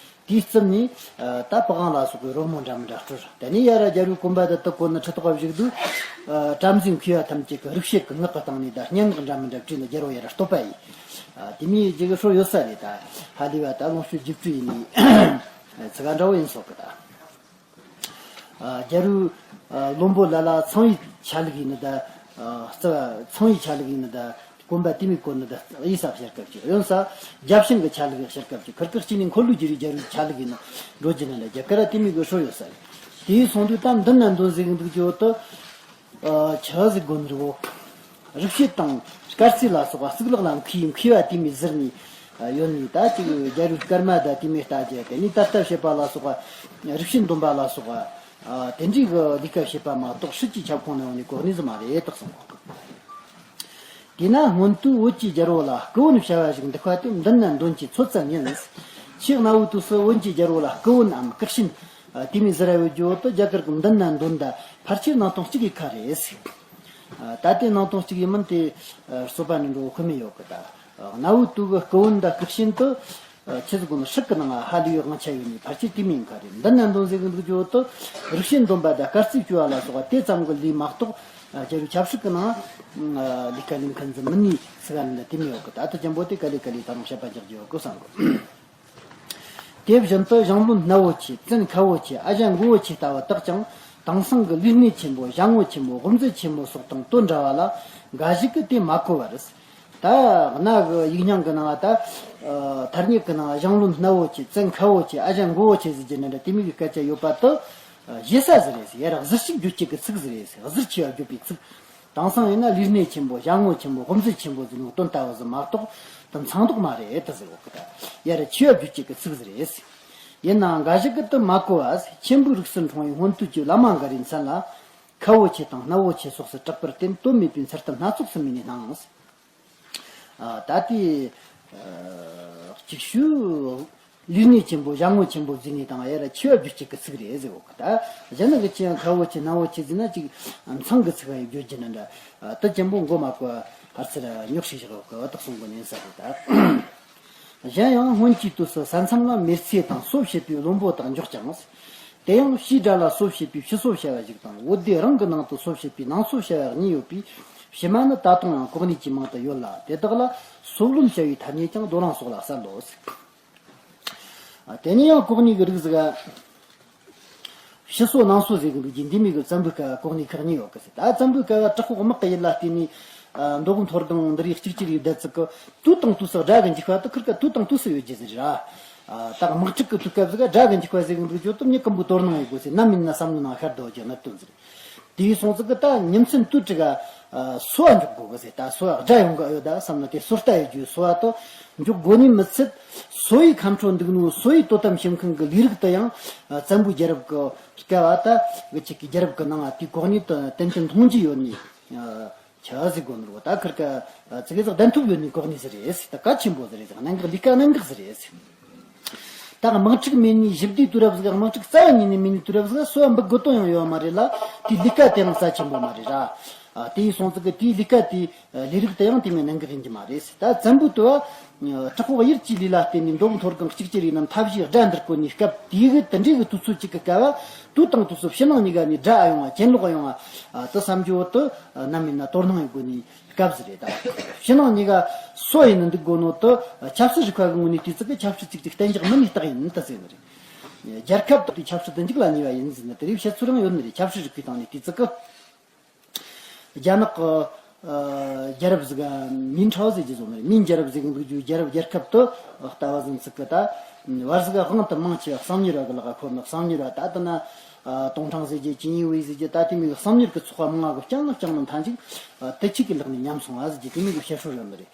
དེའི་རྩིབ་ནས་ད་པི་ཝང་ལ་སོགས་པའི་རོལ་མོ་འདྲ་མི་འདྲ་དཀྲོལ། དེ་ནས་ཡར་རྒྱལ་པོའི་གོན་པ་དེ་དག་གོན་ནས་ཁྲི་ཐོག་བཞུགས་དུས། བྲམ་ཟེ་མཁས་པ་ཐམས་ཅད་ཀྱི་རིག་བྱེད་ཀྱི་ངག་གི་སྟེང་ནས་ད་སྙན་ངག་འདྲ་མི་འདྲ་བྲིས་ནས་རྒྱལ་པོ་ཡར་བསྟོད་པ་ཡིན། དེ་མིན་རྒྱུ་གི་སྲོལ་ཡོད་ས་རེད་ད། ཧ་ལས་པ་ད་ལོངས་སྤྱོད་རྒྱུ་སྤྲོད་ཡིན་ནི། ཚིག་འདྲ་བོ་ཡིན་སོགས་ཀྱི་ད། རྒྱལ་པོའི་བློན་པོ་ལ་ལ་ཚངས་པའི་ཆ་ལུགས་ཡིན་ནི་ད། རྩ་བ་ཚངས་པའི་ཆ་ལུགས་ཡིན་ནི་ད། གོན་པ་དེ་མོ་གོན་ནི་ད་གཡས་ས་ཕྱར་སྐབས་ཀྱི་གཡོན་ས་རྒྱབ་བྱང་གི་ཆ་ལུགས་ཕྱར་སྐབས་ཀྱི་ཁིར་ཁིར་གཅིག་ནས་འཁོར་ལོས་སྒྱུར་བའི་རྒྱལ་པོའི་ཆ་ལུགས་ཡིན་ནི་འགྲོ་རྒྱུ་ན་ལ་རྒྱ་གར་དེ་མོ་གི་སྲོལ་ཡོད་ས་རེད། དེའི་སོང་དུས་ད་མདུན་ན་འདོན་ཟེར་གི་འདུག་ཀྱི་འོ་དུ། ཆི་ཟིག་དགོན་རི་བོ། རིག་བྱེད་དང་དཀར་རྩི་ལ་སོགས་པ་གཙུག་ལག་ལ་མཁས་མཁས་པ་དེ་མོ་ཟུར་ནས་ཡོད་ནི་ད་ཅིག་རྒྱལ་པོའི་སྐར་མ་ད་དེ་མོ་ལྟ་རྒྱུ་དེ་ནས་ད་ལྟ་བྱེད་པ་ལ་སོགས་པ་རིག་བྱེད་འདོན་པ་ལ་སོགས་པ། དེ་འདྲའི་གི་ལས་ཀ་བྱེད་པ་མ་གཏོགས་སྲིད་ཀྱི་ཁྱབ་ཁོངས་ནང་ནས་གོ་གནས་ཟིག་མ་རེད་དག་གསུངས། དེས་ན་སྔོན་དུས་བོད་ཀྱི་རྒྱལ་པོ་ལ་སྐུ་བོན་བྱ་བ་ཞིག་འདུག་པ་དེ་མདུན་ན་འདོན་གྱི་ཚོད་ཙམ་ཡིན། ཆེས་གནའ་བོའི་དུས་སུ་བོད་ཀྱི་རྒྱལ་པོ་ལ་སྐུ་བོན་ནམ་སྐུ་ཤིན། དེ་མོ་ཟེར་ར་ཡོད་རྒྱུ་དུ་རྒྱ་གར་གྱི་མདུན་ན་འདོན་ད་ཕལ་ཆེར་ནང་དོན་གཅིག་གི་ཁ་རེད། ད་ལྟའི་ནང་དོན་གཅིག་ཡིན་མིན་དེ་རྩོད་པ་ནས་འགྲོ་ཁོམ་མེད་ཡོད་གི་ད། གནའ་བོའི་དུས་ཀྱི་སྐུ་བོན་དང་སྐུ་ཤིན་དུ། ཆི་ཟིག་གོ་ནི་ཧྲིག་གི་ནང་ཧ་ལས་པའི་དབང་ཆ་ཡོད་ནི་ཕལ་ཆེར་དེ་མིན་ཁ་རེད། མདུན་ན་འདོན་ཟེར་གི་འདུག་རྒྱུ་དུ་རིག་བྱེད་འདོན་པ་དང་དཀར་རྩི་བཅུ་བ་ལ་སོགས་པ་དེ་ཙམ་གྱི་ལས་མ་གཏོགས་རྒྱལ་པོའི་ཆབ་སྲིད་ཀྱི་ནང་ལས་ཀ་ལས་མཁན་ཟིག་མིན་ནི་ཟིག་ག་ནི་དེ་མིན་ཡོད་གི་ད་ལྟ་ཅན་པོ་དེ་ག་ལེ་ག་ལེ་ད་རུང་བཤད་པ་རྒྱག་རྒྱུ་ཡོད་གི་བསམ་གི། དེ་བཞིན་དུ་ཞང་བློན་སྣ་བོ་ཆེ་བཙན་ཁ་བོ་ཆེ་ཨ་ཞང་མགོ་བོ་ཆེ་ལྟ་བུ་དག་ཀྱང་དེང་སང་གི་ལུས་གནད་ཆེན་པོ་ཞྭ་ངོ་ཆེན་པོ་དབུ་མཛད་ཆེན་པོ་སོགས་དང་དོན་འདྲ་བ་ལ་འགའ་ཞིག་གིས་དེ་མ་གོ་བར། ད་གནའ་གི་ཡིག་རྙིང་གི་ནང་ད་ཐ་སྙད་ཀྱི་ནང་ཞང་བློན་སྣ་བོ་ཆེ་བཙན་ཁ་བོ་ཆེ་ཨ་ཞང་མགོ་བོ་ཆེ་ཟེར་གྱི་འདྲ་འདྲ་དེ་མོ་གི་སྐད་ཆ་ཡོད་པ་དུ། ཞེ་ས་ཟིག་རེད་ཟེར་ཡ་ར་གཟུར་ཞིག་བརྗོད་བྱེད་ཀྱི་ཚིག་ཟིག་རེད་ཟེར་གཟུར་ཆེ་བ་བརྗོད་པའི་ཚིག་དེང་སང་ཡིན་ན་ལུས་གནད་ཆེན་པོ་ཞྭ་ངོ་ཆེན་པོ་དབུ་མཛད་ཆེན་པོ་ཟེར་ནོ་དོན་ལྟ་བུ་ཟིག་མ་གཏོགས་དུ་མཚང་འདོགས་མ་རེད་དུ་ཟེར་གོ་གི་ད་ཡ་ར་ཆེ་བ་བརྗོད་བྱེད་ཀྱི་ཚིག་ཟིག་རེད་ཟེར། ཡིན་ནའང་འགའ་ཞིག་གིས་དུ་མ་གོ་བ་ཟེར་མཆིམས་ཕུའི་རིགས་སུ་འཁྲུངས་པའི་སྔོན་དུས་ཀྱི་བླ་མ་འགའ་རེའི་མཚན་ལ། ཁ་བོ་ཆེ་དང་སྣ་བོ་ཆེ་སོགས་སུ་གྲགས་པར་བརྟེན་དོན་མེད་པའི་མཚར་གཏམ་སྣ་ཚོགས་སུ་མིན་ནས་སྣང་། ད་ལྟའི་གཅིག་ཤོས་ལུས་གནད་ཆེན་པོ་ཞྭ་ངོ་ཆེན་པོ་ཟེར་ནས་དང་ཡ་ར་ཆེ་བ་བརྗོད་བྱེད་ཀྱི་ཚིག་རེད་ཟེར་གོ་གི་ད། གཞན་ནི་གི་ཅི་ཡང་ཁ་བོ་ཆེ་སྣ་བོ་ཆེ་ཟེར་ན་ཅིག་མཚང་གི་ཚིག་ག་ཡི་བརྗོད་རྒྱུ་ན་འདྲ། དུ་ཅན་པོ་མགོ་མ་གོ་ཧར་ཚུར་རྙོག་ཤིག་བཞག་གི་བཏགས་སོང་གི་ནས་ས་རེད་ད། གཞན་ཡང་སྔོན་གྱི་དུས་སུ་ས་མཚམས་ལ་མེལ་ཚེ་དང་གསོ་བྱེད་པའི་བློན་པོ་དག་འཇོག་ཀྱང་། དེ་ཡང་ཕྱིའི་དགྲ་ལ་གསོ་བྱེད་པའི་ཕྱི་གསོ་བྱ་བ་ཞིག་དང་བོད་སྡེ་རང་གི་ནང་དུ་གསོ་བྱེད་པའི་ནང་གསོ་བྱ་བ་གཉིས་ཡོད་པས་ཕྱི་མ་ནི་ད་དུང་ཡང་གོ་གནས་ཀྱི་མིང་དུ་ཡོད་ལ་དེ་དག་ལ་གསོ་བློན་བྱ་བའི་ཐ་སྙད་ཀྱང་རྡོ་རིང་སོགས་ལ་གསལ་ལོ། དེ་ནས་ཡང་གོ་གནས་ཀྱི་རིགས་ཟིག་ཕྱི་གསོ་ནང་གསོ་ཟེར་གི་འདུག་རྒྱུ་འདི་མིན་གི་བཙན་པོའི་སྐབས་གོ་གནས་ཁག་གཉིས་ཡོད་གི་ཟེར། ད་བཙན་པོའི་སྐབས་བྲག་ཕུག་དམག་གི་ཡུལ་ལ་བརྟེན་ནས་ མདོ་དབུས་མཐོ་སྒང་འདི་རིགས་གཅིག་གྱུར་ཡོད་བསྡད་ཚིག་གི་དུས་དང་དུས་སུ་དགྲ་གི་འཇིགས་པ་དེ་ཁིར་ཀ་དུས་དང་དུས་སུ་ཡོད་རྒྱུ་ཟིག་རེད་ར། ད་དམག་འཁྲུག་གི་དུས་སྐབས་ཟིག་དགྲ་གི་འཇིགས་པ་ཟེར་གི་འདུག་རྒྱུ་དེ་མྱི་ཀུན་པོ་དོ་སྣང་ཡོད་དགོས་ཟེར། ནམ་ཡིན་ན་བསམ་བློའི་ནང་ཤར་དོ་རྒྱུ་གནད་དོན་ཟིག་རེད། དེའི་སོང་ཙི་གི་ད་ཉིན་མཚན་དུས་དྲུག་ག་སོ་བ་འཇོག་དགོས་གི་ཟེར། ད་སོ་བ་དགྲ་ཡོང་གི་ཡོད་ད་བསམ་ན་དེ་སོ་ལྟ་ཡོད་རྒྱུའི་སོ་བ་དེ་འཇོག་དགོས་ནི་མི་ཚད། སོ་ཡི་ཁམས་ཁྲོ་འདུག་ནོ་སོ་ཡི་དོ་དམ་བྱེད་མཁན་གི་ལས་རིགས་དེ་ཡང་བཙན་པོའི་རྒྱལ་རབས་གི་སྐབས་བ་ད་གི་ཅིག་གི་རྒྱལ་རབས་གི་ནང་ང་དེའི་གོ་གནས་དེ་ཏན་ཏན་མཐོང་རྒྱུ་ཡོད་ནི། ཆ་ཟིག་དགོས་ནོ་ད་ཁིར་ཀ་ཙི་གེ་ཟིག་གདན་ཐོབ་ཡོད་ནི་གོ་གནས་ཟིག་རེད་ཟེར། ད་གལ་ཆེན་པོ་ཟིག་རེད་ཟེར། གནད་འགག་ལས་ཀ་གནད་འགག་ཟིག་རེད་ཟེར། ད་དམག་འཁྲུག་མེད་ནི་ཞི་བདེའི་དུས་རབས་ཟིག་དམག་འཁྲུག་རྩ་བ་ཉིད་ནས་མེད་ནི་དུས་རབས་ཟིག་སོ་བ་འབུད་དགོས་དོན་ཡང་ཡོད་མ་རེད་ལ། དེའི་ལས་ཀ་དེ་ཡང་རྩ་ཆེན་པོ་མ་རེད་ར། དེ་ཡིན་སོང་ཙི་གི་དེའི་ལས་ཀ་དེའི་ལས་རིགས་དེ་ཡང་དེ་མོ་གནད་འགག་ཡིན་གྱི་མ་རེད་ཟེར། ད་བཙན་པོའི་དུས་བ་དྲག་པོ་གཡེར་གྱི་ལུས་ལ་བརྟེན་ནས་མདོ་དབུས་མཐོ་སྒང་གཅིག་གྱུར་ཡིན་ནམ་མཐའ་བཞིའི་དགྲ་འདུལ་དགོས་ནི་སྐབས་དེའི་གི་དེ་འདྲའི་གི་དུས་ཚོད་གཅིག་གི་སྐབས་བ་དུས་དང་དུས་སུ་ཕྱི་ནང་གཉིས་ཀ་ནས་དགྲ་ཨ་ཡོང་བ་གྱེན་ལོག་ཨ་ཡོང་བ་དེ་བསམ་རྒྱུ་བོ་དེ་ནམ་ཡིན་ན་དོ་སྣང་ཡོད་དགོས་ནི་སྐབས་ཟིག་རེད་ད། ཕྱི་ནང་གཉིས་ཀ་སོ་ཡིན་ནི་འདུག་དགོས་ནོ་དེ་ཆབ་སྲིད་རིག་པ་གི་ངོས་ནས་བལྟས་ཚེ་གི་ཆབ་སྲིད་ཅིག་ཅིག་གཏན་འཇགས་མིན་ནི་རྟགས་ཡིན་ད་ཟེར་ནི་རེད། རྒྱལ་ཁབ་དེ་ཆབ་སྲིད་དུ་འཇུག་ལ་ནུས་པ་ཡིན་ཟེར་ནི་དེ་རེད། བཤད་ཚུལ་རང་ཡོད་ནི་རེད། ཆབ་སྲིད་རིག་པའི་སྟེང་ནས་བལྟས་ཚེ་གི་རྒྱ་ནག་གི་རྒྱལ་རབས་ཟིག་མིན་ཁྲའོ་ཟེར་གྱི་བཟོ་ནི་རེད། མིན་རྒྱལ་རབས་ཟེར་གི་འདུག་རྒྱུ་རྒྱལ་རབས་རྒྱལ་ཁབ་དེ་ལྟ་བ་ཟིན་ཚིག་གི་ད་བར་ཟིག་དབང་དུ་མང་ཆེ་བ་གསང་ཉུལ་བ་གི་ལག་ཁོ་ནི་གསང་ཉུལ་བ་ད་ལྟ་ན། ཨ། ཏོང་ཁྲང་ཟེར་རྒྱུ་ཅིན་ཡིན་ཝེ་ཟེར་རྒྱུ་ད་དེ་མོ་གི་གསང་ཉུལ་གི་ཚོགས་པ་མང་ང་གི་རྐྱང་ན་རྐྱང་ན་མཐའ་མཇུག་དེ་གཅིག་གི་ལག་ནས་ཉམས་སོང་བ་ཟེར་རྒྱུ་དེ་མོ་གི་བཤད་སྲོལ་ཡོད་ནི་རེད།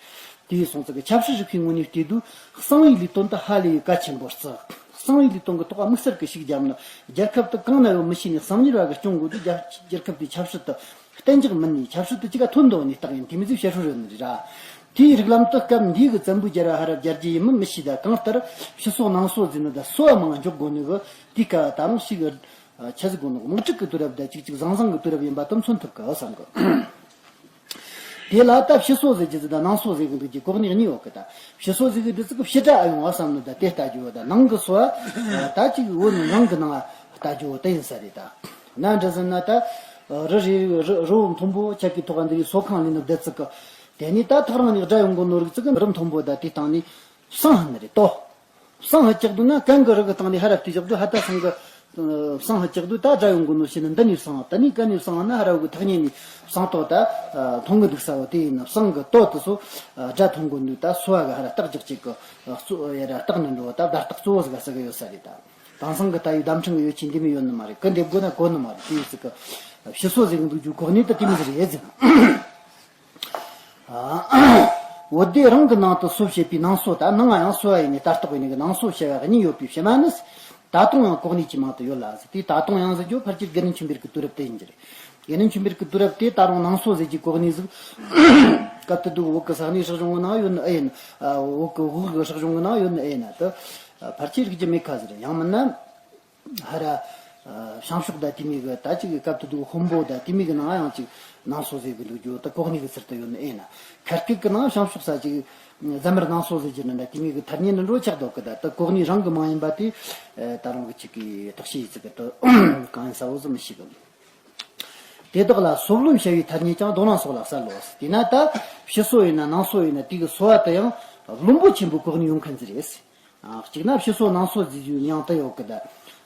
དེ་ཡིན་སོང་ཙི་གི་ཆབ་སྲིད་རིག་པའི་ངོས་ནས་བལྟས་དུས་གསང་བའི་ལས་དོན་དེ་ཧ་ལས་ཡོད་གལ་ཆེན་པོ་བརྩི། གསང་བའི་ལས་དོན་གི་ཐོག་དམིགས་བསལ་གི་ཤུགས་བརྒྱབ་ན་རྒྱལ་ཁབ་དེ་གང་ན་ཡོད་མི་ཤེས་ནས་གསང་ཉུལ་བ་གི་སྐྱོང་དགོས་དུས་རྒྱལ་རྒྱལ་ཁབ་དེའི་ཆབ་སྲིད་དེ་གཏན་འཇགས་མིན་ནས་ཆབ་སྲིད་དེ་ཅི་ག་ཐོན་འདུག་ནས་རྟགས་ཡིན་དེ་མོ་ཟིག་བཤད་སྲོལ་ཡོད་ནི་རེད་ར། དེའི་རིགས་ལམ་དེ་སྐབས་འདིའི་གི་བཙན་པོའི་རྒྱལ་རབས་ཧ་ར་རྒྱལ་རྒྱུ་ཡིན་མིན་མི་ཤེས་ད། གང་ལྟར་ཕྱི་སོ་ནང་སོ་ཟེར་ནི་ད་སོ་བ་མང་འཇོག་དགོས་ནི་གི་དེའི་སྐབས་ད་རུང་ཞིག་གི་ཆ་ཟིག་དགོས་ནོ་དམག་འཁྲུག་གི་དུས་རབས་ད་ཅིག་ཅིག་ཟང་ཟང་གི་དུས་རབས་ཡིན་པ་དེ་མཚོན་ཐུབ་གི་བསམ་གི། དེ་ལ་ད་ཕྱི་སོ་ཟེར་གྱི་ཟིག་དང་ནང་སོ་ཟེར་གི་འདུག་གི་གོ་གནས་གཉིས་ཡོད་གི་ད། ཕྱི་སོ་ཟེར་གི་འདི་ཚིག་གི་ཕྱི་དགྲ་ཨ་ཡོང་བ་བསམ་ནི་ད་དེ་ལྟ་རྒྱུ་བོ་ད་ནང་གི་སོ་བ་ད་ཅིག་བོད་ནང་གི་ནང་ལྟ་རྒྱུ་བོ་དེ་ཡིན་ས་རེད་ད། ན་འདྲ་ཟེར་ན་ད་རི་རེ་རི་རི་བོ་མཐོན་པོ་ཆ་གི་ཐོག་འདི་སོ་ཁང་ལས་ནི་བསྡད་ཚིག་གི། དེ་ནས་ད་ཐག་རིང་ནས་དགྲ་ཡོང་གི་ནོ་རིགས་ཚིག་གི་རི་མཐོན་པོ་ད་དེ་སྟེང་ནས་བསང་ཧ་ནི་རེད་དོ། བསང་ཧ་བཅག་དུས་ན་གན་གི་རི་གི་སྟེང་ནས་ཧ་ར་བལྟས་བཞག་དུས་ཧ་ད་སང་གི། བསང་ཧ་བཅག་དུས་ད་དགྲ་ཡོང་གི་ནོ་ཞེས་ནི་འདི་ནས་བསང་ད་ནི་གན་ནས་བསང་ན་ཧ་ར་གི་ཐག་ཉེ་ནས་བསང་ཏོ་ད། མཐོང་གི་འདུག་ས་བོ་དེ་ཡིན་ན་བསང་གི་ཏོ་དེ་ཚོ་དགྲ་མཐོང་གི་འདུག་ད་སོ་བ་གི་ཧ་ར་རྟགས་རྒྱག་ཅིག་གི་གཙོ་ཡ་ར་རྟགས་ནི་འགྲོ་བ་ད་བརྡ་རྟགས་གཙོ་བོ་ཟིག་ག་ས་གི་ཡོད་ས་རེད་ད། དེང་སང་གི་ད་ཡོད་བརྡ་འཕྲིན་གི་ཡོད་ཆེ་འདི་མི་ཡོད་ནི་མ་རེད། གི་འདེབས་དགོས་ན་གོ་ནི་མ་རེད། དེ་ཡོད་ཟིག་གི་ཕྱི་སོ་ཟིག་གི་འདུག་རྒྱུ་གོ་གནས་ད་དེ་མི་ཟིག་རེད་ཟེར། བོད་སྡེ་རང་གི་ནང་དུ་སོ་བྱེད་པའི་ནང་སོ་དང་ནང་ང་ཡང་སོ་བ་ཡིན་ནས་ལྟ་རྟོག་ཡིན་ནས་ནང་སོ་བྱ་བ་གཉིས་ཡོད་པའི་ཕྱི་མ་ནི། ད་དུང་ཡང་གོ་གནས་ཀྱི་མང་དུ་ཡོད་ལ་ཟེར་དེ། ད་དུང་ཡང་ཟེར་རྒྱུ་ཕལ་ཆེར་དགེ་འདུན་ཆོས་འཕེལ་གྱི་དུས་རབས་དེ་ཡིན་གྱི་རེད། དགེ་འདུན་ཆོས་འཕེལ་གྱི་དུས་རབས་དེ་ད་རུང་ནང་སོ་ཟེར་རྒྱུའི་གོ་གནས་ཟིག་སྐབས་དེ་དུས་བོད་ཀྱི་ས་གནས་སྲིད་གཞུང་གི་ནང་ཡོད་ནི་ཨེ་ཡིན། བོད་ཀྱི་དབུས་ཀྱི་སྲིད་གཞུང་གི་ནང་ཡོད་ནི་ཨེ་ཡིན་ན་དེ་ཕལ་ཆེར་རིག་རྒྱུ་མེད་ཁ་ཟིག་རེད། ཡང་མིན་ན། ཧ་ར། བྱང་ཕྱོགས་ད་དེ་མིག་གི་ད་ཅིག་སྐབས་དེ་དུས་དཔོན་པོ་ད་དེ་མིག་གི་ནང་ཡང་ཅིག་ནང་སོ་ཟེར་གི་འདུག་རྒྱུ་ད་གོ་གནས་གི་ཚུལ་དུ་ཡོད་ནི་ཨེ་ན། ཁ་སྐད་གི་ནང་བྱང་ཕྱོགས་ས་ཅིག་རྫ་མར་ནང་སོ་ཟེར་གྱི་ནི་ད་དེ་མིག་གི་ཐ་སྙད་ནི་འགྲོ་ཆགས་འདུག་གི་ད་ད་གོ་གནས་རང་གི་མ་ཡིན་པ་དེ། ད་རུང་གི་ཅིག་གི་བརྟག་དཔྱད་ཡིད་ཚིག་གི་དུ་གང་ཡིན་ས་བོ་ཟིག་མི་ཤེས་གི། དེ་དག་ལ་སོ་བློན་བྱ་བའི་ཐ་སྙད་ཀྱང་མདོ་ནང་སོགས་ལ་གསལ་ལོ། དེས་ན་ད་ཕྱི་སོ་ཡིན་ན་ནང་སོ་ཡིན་ན་དེ་གི་སོ་བ་དེ་ཡང་བློན་པོ་ཆེན་པོའི་གོ་གནས་ཡོད་མཁན་ཟིག་རེད། གཅིག་ན་ཕྱི་སོ་ནང་སོ་ཟེར་རྒྱུའི་མིང་དེ་ཡོད་གི་ད།